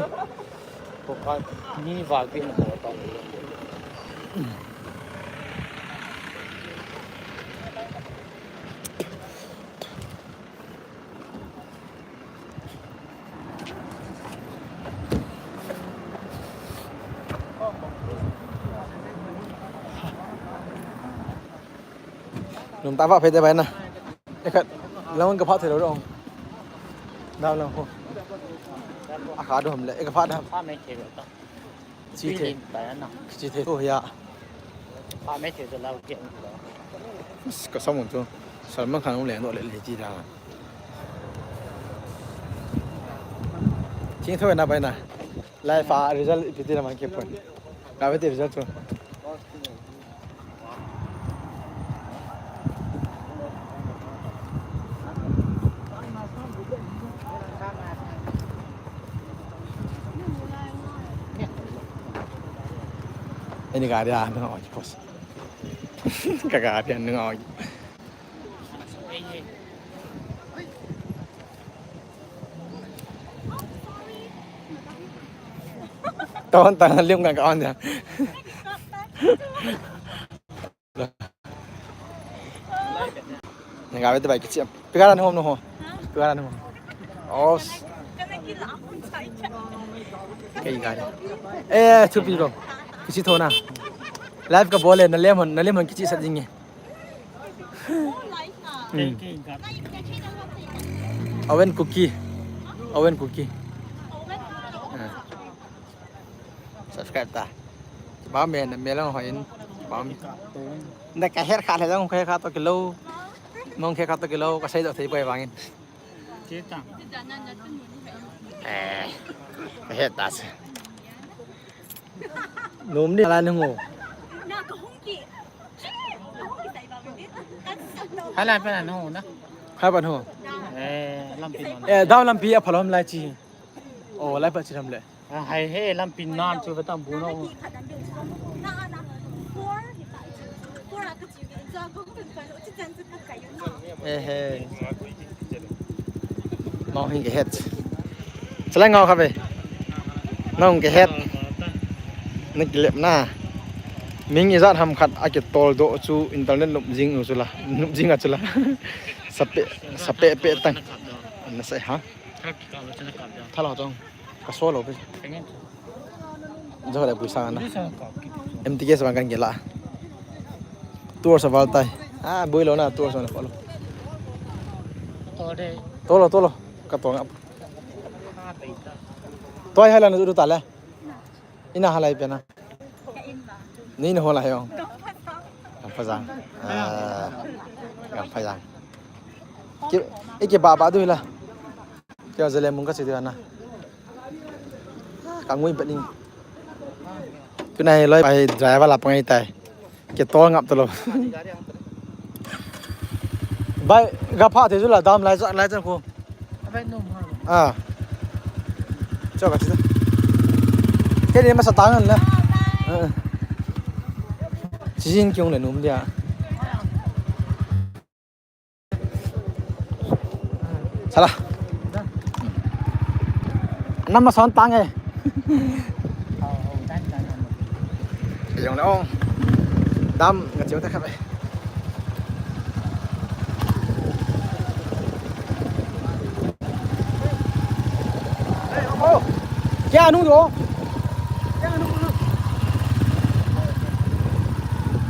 Ko ka ni va bi na bol ta. Num ta va phe te bai na. E khat, lang ka pha thei lo ro. Dam lang ko. A kha do ham le, e ka pha dam. Pha me thei lo ta. Chi thei. Chi thei ko ya. Pha me thei to lau ke. Ka sa mun chu. Salman Khan le no le le chi da. Chi thoi na bai na. Life a result ipi ti na man ke pon. Ka ve ti result chu. Ini ka dia na o pos. Ka ka dia na o. Ton tang lim kan ka on dia. Nang ka bete bai kichi. Pika ran hom no ho. Pika ran hom. Os. Kei gari. Eh, thupi lo. Kichi thona. Live ka bol le, na lem hon, na lem hon kichi sat jinge. Hmm. Oven cookie. Oven cookie. Ah. Subscribe ta. Ba me na me lang hoin. Ba me. Na ka her kha le jong khe kha to kilo. Mong khe kha to kilo ka sei do thei pai bangin. Che ta. Eh. Ka het ta se. Nom ni la ni ngo. Hala pa na ho na. Hai ban ho. Eh, lampi non. Eh, dam lampi a phalom lai chi. Oh, lai pa chi ram le. Ah, hai he lampi nan chu va tam bu no. Eh, he. Nong hin ke het. Chala ngau kha ve. Nong ke het. Ni kilep na. Ming ijat ham khat a kitol do chu internet nup jing u chu la. Nup jing a chu la. Sape, sape pe tang. Na sai ha. Tha lo chong. Ka so lo pe. Jo le pui sang na. M T K sa kan gela. Tour sa val tai. Ah, bui lo na tour sa na follow. To lo, to lo. Ka to ngap. Toi hai la na du ta le. Ina halai pe na. Ni na ho la yo. Gam pha jang. Ah. Gam pha jang. Ki, iki ba ba du la. Kya jale mung ka chi du na. Ka ngui pa ning. Tunai loi pai driver la pangai tai. Ke tol ngap talo. Bai, ga pha te ju la dam lai lai chan ko. Bai num ha. Ah. Cho ka chi. Ke ni ma sa tang la. Ah. Chi jin kyung le num dia. Sala. Nam ma son tang e. Jong le ong. Dam nga chiu ta kha be. Kya nu do? Kya nu do?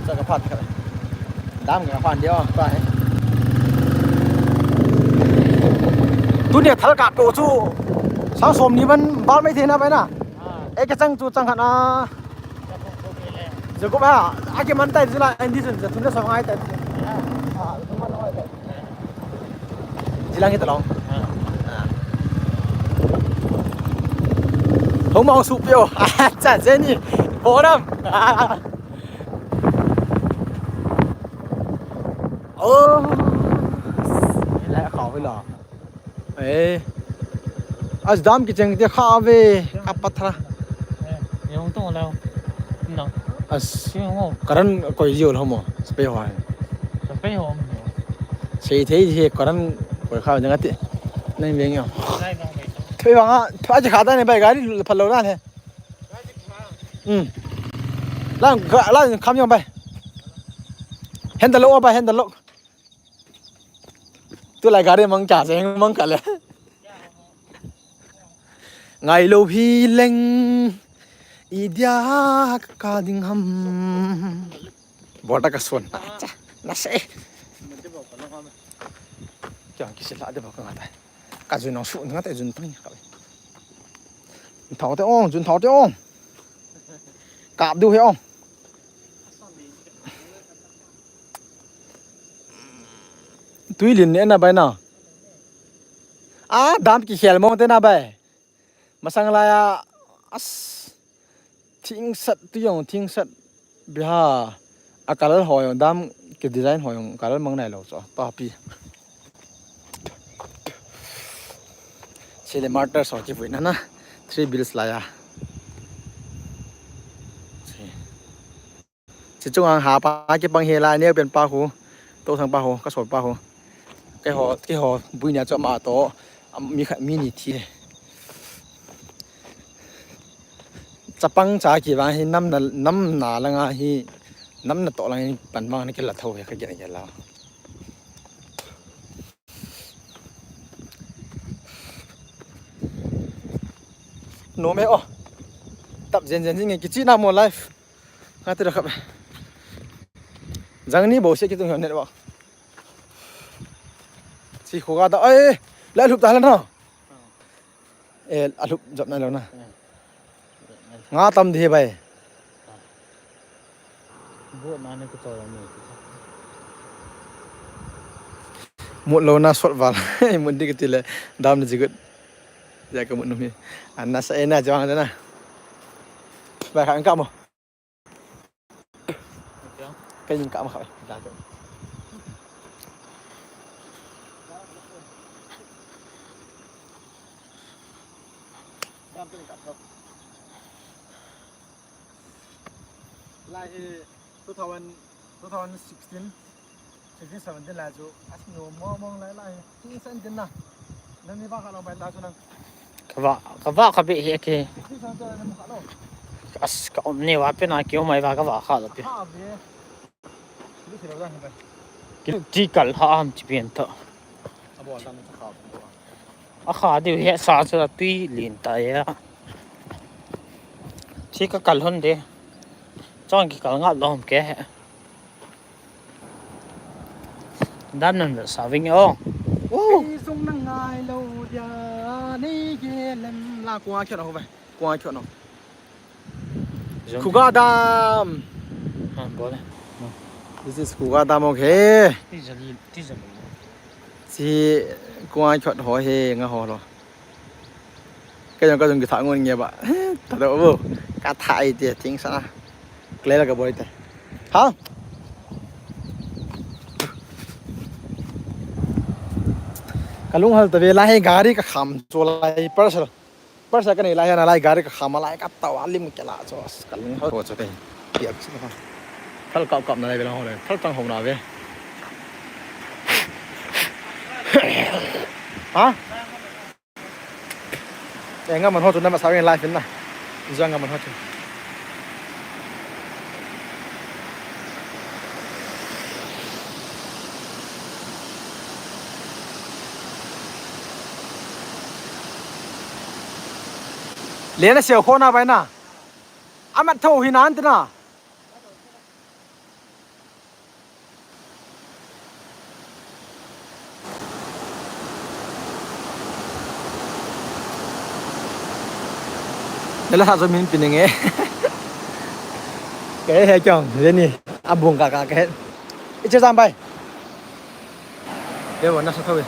Sa ka phat ka. Dam ka phan dia pa he. Tunia thal ka to chu. Sang som ni ban bal mai thena bai na. E ka chang chu chang khat na. Jacob ha, a ke man tai chu la, andi chu, chu na sa ngai tai. Jilang kita long. Hong mau su pio. Cha Jenny. Bonam. Oh. Lai khau hi la. Eh. As dam ki cheng te kha ve. Pathara. Eh, yung to lang. No. As. Yung mo. Karan koi yo lo mo. Spray ho. Spray ho. Sei thei hi karan koi kha jang ati. Nang veng yo. Thei bang a, aji kha ta ne bai gari phalo na ne. Hmm. Lang, lang kham yong bai. Handle lo bai, handle lo. Tulai gari mang cha se mang ka le. Ngai lo hi leng. Idia ka ding ham. Bol ta ka son. Acha, na se. Chang ki se la de ba ka ngata. Ka jun nong su ngata jun tang ka. Thao te ong, jun thao te ong. Kap du he ong. Tuilin ne na bai na. A, dam kikhel mong te na bai. Masang lai a, as, thing sat tu jong, thing sat biha. A colour ho jong, dam ki design ho jong, colour mang nai lo cho. Papi. Chile martyr so ki vui na na. Three bills lai a. Chi. Chi chung ang ha pa ki pang he la, neo pen pa hu. To sang pa hu, ka so pa hu. Kei ho, kei ho, bui nia cho ma to. Am, mi kha, mi ni thi. Chapang cha ki vang hi nam na, nam na la nga hi. Nam na to lang hi pan vang ni ki la tho he ka ki la. Nom e o. Tap jen jen jing e kichi na mo life. Nga te da khap. Jang ni bo se kitung hian network. Chi kho ga da. Ai, la lup ta la na. Eh, a lup jop na lo na. Nga tam de bai. Mut lo na sot val. Mut di kiti le dam ni jigut. Ja ka mut num hi. Anna sa ena jawang na. Bai kha ang ka mo. Ka yin ka ma kha. Ja ka. Lai hi two thousand, two thousand sixteen, sixteen, seventeen lai chu, as no mo mong lai lai, two thousand seventeen na. Nang ni ba ka long bai lai chu nang. Ka va, ka va ka be hi ke. Two thousand seventeen na mo ka long. As ka om ni va pe na ki om mai va ka va ka lo pe. Ha be. Lu si lo dan bai. Ki ti kal ha am chi pian ta. A bo dan ta ka. A kha diu hi sa sa tui lin ta ya. Thi ka kal hon de. Chong ki kal ngap lom ke. Dam nan sa ving o. Ei sung na ngai lo dia. Nei ge lem la kwa kyo na ho bai. Kwa kyo na. Khuga Dam. Ha, bole. This is Khuga Dam, okay. Ti jali, ti jali. Si kwa kyo ho he nga ho lo. Ka jong ka jong ki tha ngon nge ba. Ta do bu. Ka tha ai te ting sa. Kle la ka boi te. Ha? Ka lung hal ta ve lai he gari ka kham cho lai parcel. Parcel ka nei lai hian a lai gari ka kham a lai ka tau a lim ke la chu ka lung ho chu te. Piak chu ka. Thal kap kap na lai ve la ho le. Thal tang ho na ve. Ha? Eh, nga man ho chu na ma sa ring live in na. Jang nga man ho chu. Lena seo kho na bai na. Amat tho hi nan te na. Nela sa zo min pining e. Ke he kyong, Jenny. Abung ka ka ke. Iche jam bai. Ke wona sa tho e.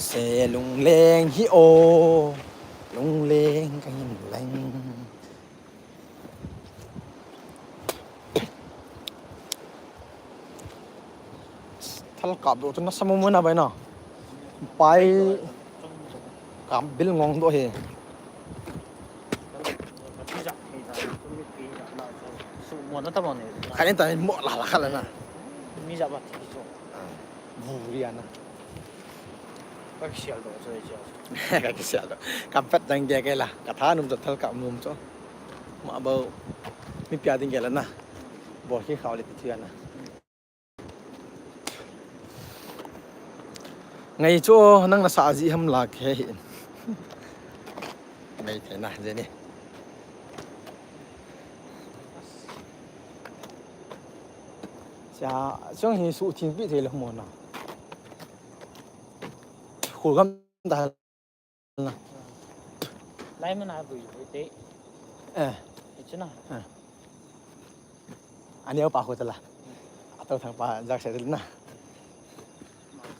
Se lungleng hi o, lungleng ka hin leng. kap doh chu nasa mo mo na bai na. Pai kap bil ngong doh hi. Khat in ta mo la la khat la na. Mi ja ba ti chu. Buriana. Ka kisial doh chu chu. Ka kisial doh. Ka pet dang ge ke la. Ka tha num chu thal ka num chu. Ma bou. Mi pia ding ge la na. Bol khi khau le ti chu na. Ngai chu nang na sa ji ham la ke hi. Ngai the na je ni. Cha, chung hi su thin pi thei le mo na. Khul gam da na. Lai mana bui bui te. Eh. Ichuna. Eh. Ani pa ko tala. Ato thang pa jak se na.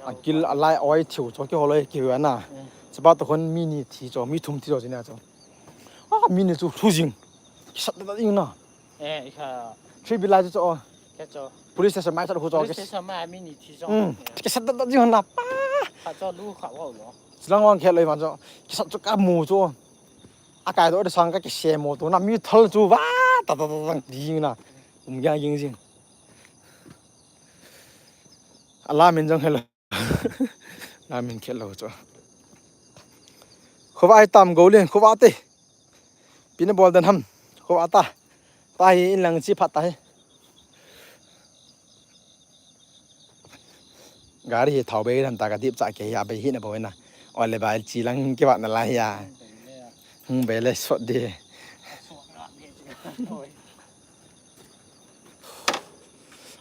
Akil alai oi thiu cho ki holoi ki wa na. Eh. Chapa to kon mi ni thi cho, mi thum thi cho jina cho. Ah, mi ni chu thu jing. Kisat da ding na. Eh, ikha. Three bilai chu cho. Ke cho. Police station mai cha khu cho. Police station mai mi ni thi cho. Hmm. Kisat da ding na pa. Kha cho lu kha wa lo. Chilang wang khe loi man cho. Kisat chu ka mu cho. Akai do de sang ka kise mo to na mi thal chu wa ta ta ta ta ding na. Um yang jing jing. Ala min jong helo. Ala min khe lo cho. Khovah ai tam go len, khovah te. Pina bol dan ham. Khovah ta. Ta hi in lang chi phat ta hi. Gari hi thau bei dan ta ka dip cha ke hi a bei hi na bo na. Ole bai chi lang ke ba na la hi a. Hung bei le sot de.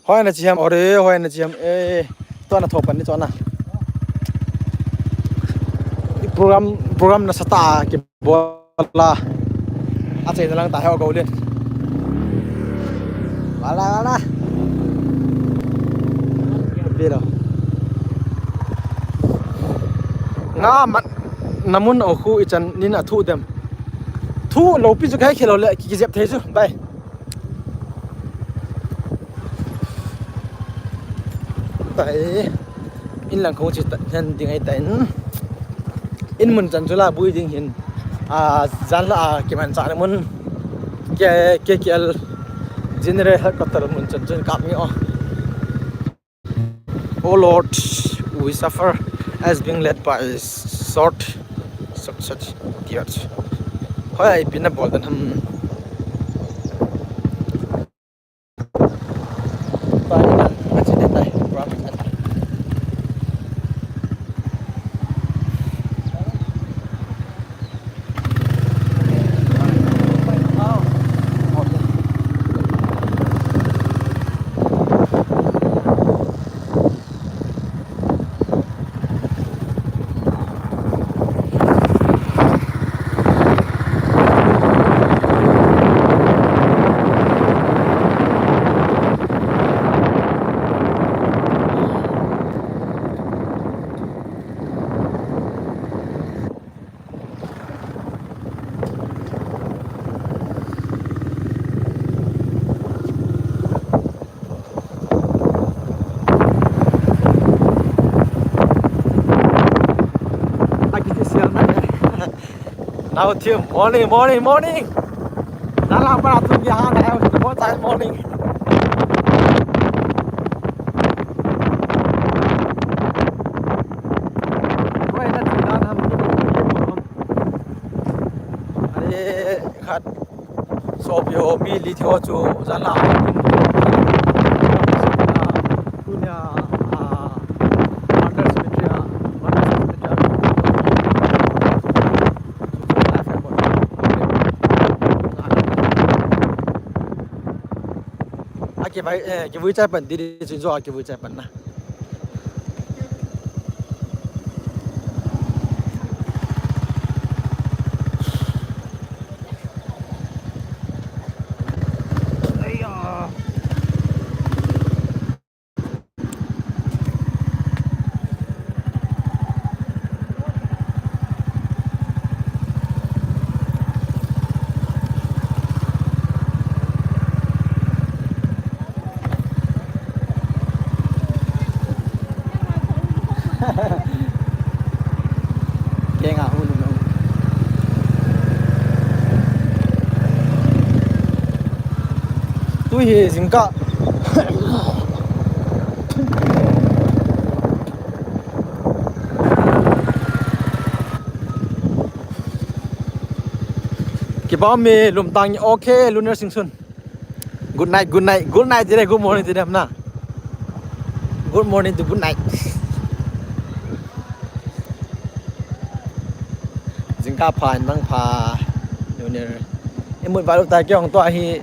Hoi na chi ham, ore, hoi na chi ham, eh, to na thopan ni to na. Program, program na sata ki bola. A chei na lang ta heo go le. Wala, wala. Biro. Nga man, namun o khu ichan nin a thu dem. Thu lo pi chu kai khelo le ki jep thei chu. Bye. Tai, in lang kong chi ta, hen ding ai tai. In mun chan chu la bui ding hin. A, jan la a, ki man cha mun. Ke, ke, ke al. General headquarter mun chan chu kap ni o. Oh Lord, we suffer as being led by short, short, short tears. Hoi, ai pina bol dan ham. Now, team, morning, morning, morning. Nala para tum ya ha na, morning. Koi na ti dan ham ki ni ki mo. Are khat. Sopi ho mi li tho chu jala. Tunia, ah, Martyrs Cemetery, ah, Martyrs Cemetery. Aki vai, eh, kivui chai pan didi chin jo aki vui chai pan na. Kenga un un. Tu hi jingkah. Kibang mi lumtang, okay, Lunar Singsun. Good night, good night, good night, tire, good morning, tire, na. Good morning to good night. Jingkah pha, in bang pha, Lunar. Imut valu ta kiong to ahi,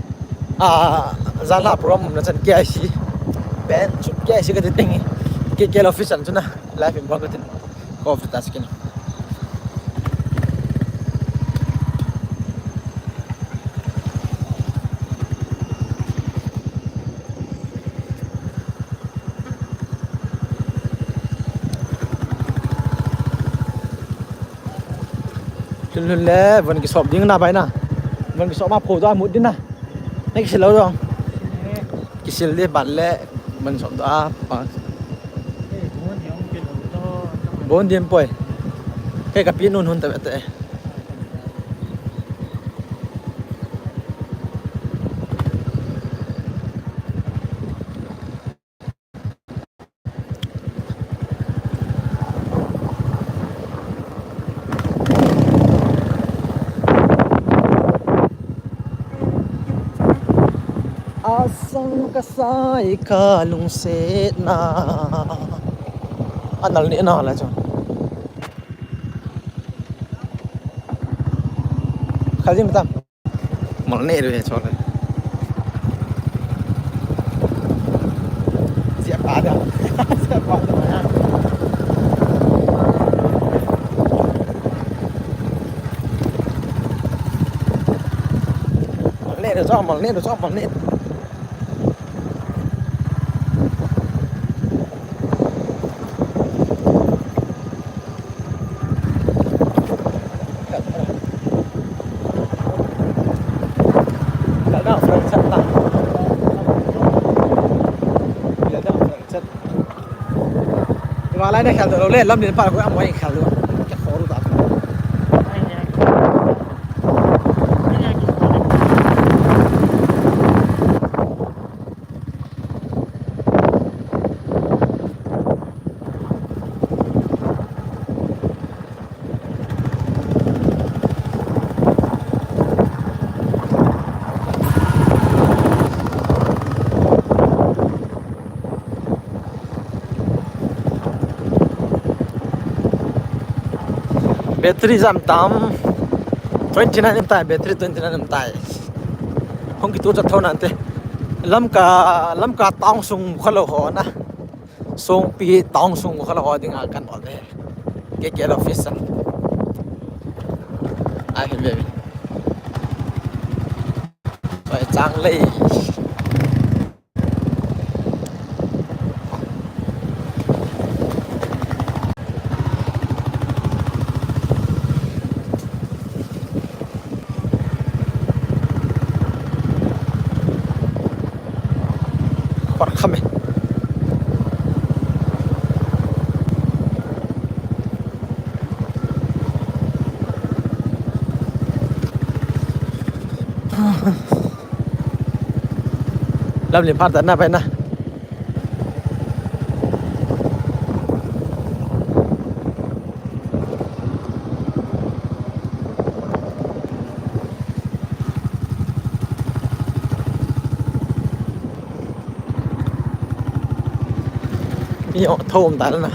ah, jala program na chan K I C. Ben, chu K I C ka ti ting. K K L office an chu na, live in bang ka tin. Ko office ta skin. Lhun lhun le, von kisop ding na bai na. Von kisop ma pho da mut din na. Nei kisil lou dong. Kisil di ban le, von sop da pa. Bon din poi. Kei ka pi nun hun ta bete. Asang kasai ka lungsetna. Anal ni na la chu. Khaljin tam. Mal ne ru he chole. Sia pa da. Sia pa da. Mal ne ru cho, mal ne ru cho, mal ne. Iwalai na khel do le, lam din pa ko amoi khel do. Ka khol da. Battery jam tam. Twenty nine um tai, battery twenty nine um tai. Hung kitu chat tho nante. Lamka, Lamka town sung kha lou ho na. Songpi town sung kha lou ho dinga kan ol e. K K L office a. Ai hin ve. Soi chang lei. Khor kham e. Lamlen phat tana pai na. Mi o thom tal na.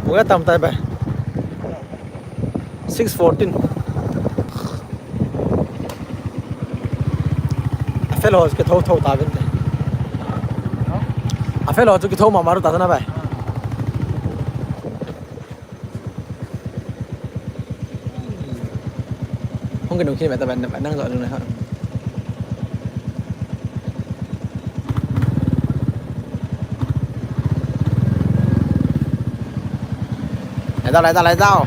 Pung a tam tai bai. Six fourteen. A fel ho chu kitho tho ta vin te. A fel ho chu kitho mama ta na bai. Hung kinu khi mata ban nang jo na ha. Lai tao, lai tao, lai tao.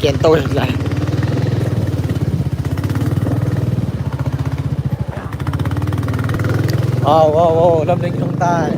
Ken to lai. Au, au, au, lamleng jong tai.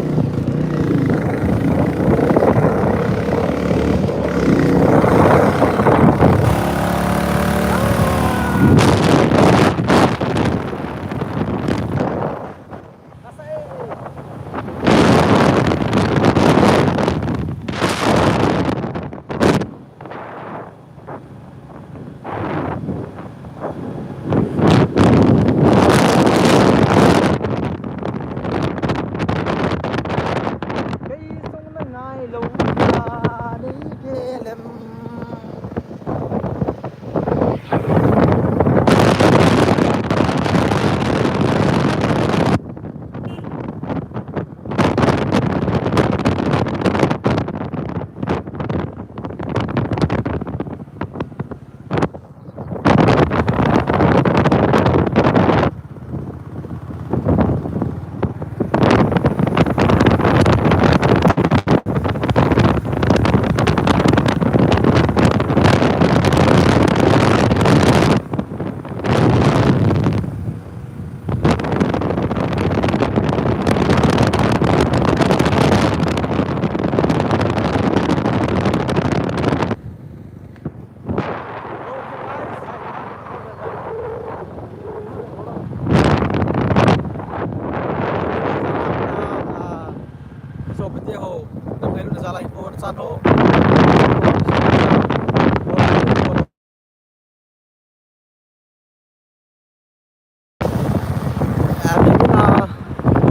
Kei sung na ngai lo na nei ke lem. Sopite ho, nam ngailutna jal a hin bol chan ho. Ah, mi puna,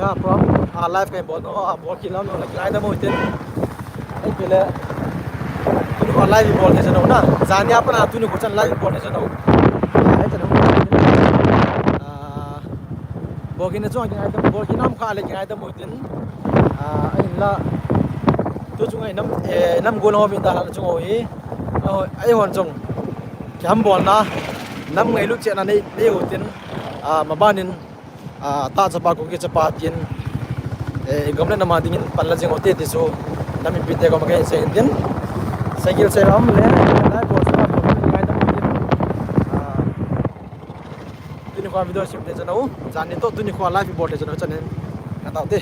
ya, from, ah, live kahin bol, oh, ah, bol kit lou, lou, like, like, dam u hitin. Ei, pile. Tuni kho live bol thei chan u na. Jan nia pat a tuni kho chan live bol thei chan u. Ah, ei chan u. Ah, bol kit na chung, kingai dam, bol kit na um kha le kingai dam u hitin. Ah, ahinla. Tu chung a nam, eh, nam gol ho vin da la chung u hi. Oh, eihon chung. Kiham bolna, nam ngailut chehna nei, nei u tin, ah, maban in, ah, tah chapa, Kuki chapa tin, eh, gam le nam a dingin pan la jing u te ti chu, nam mipite koma kahin sei in tin, cycle sei lam le, lai bol sa, bol ngai nam tin, ah, tuni kho video sim te chanu, jan ni toh tuni kho live bol te chanu, chan in, ka tao te.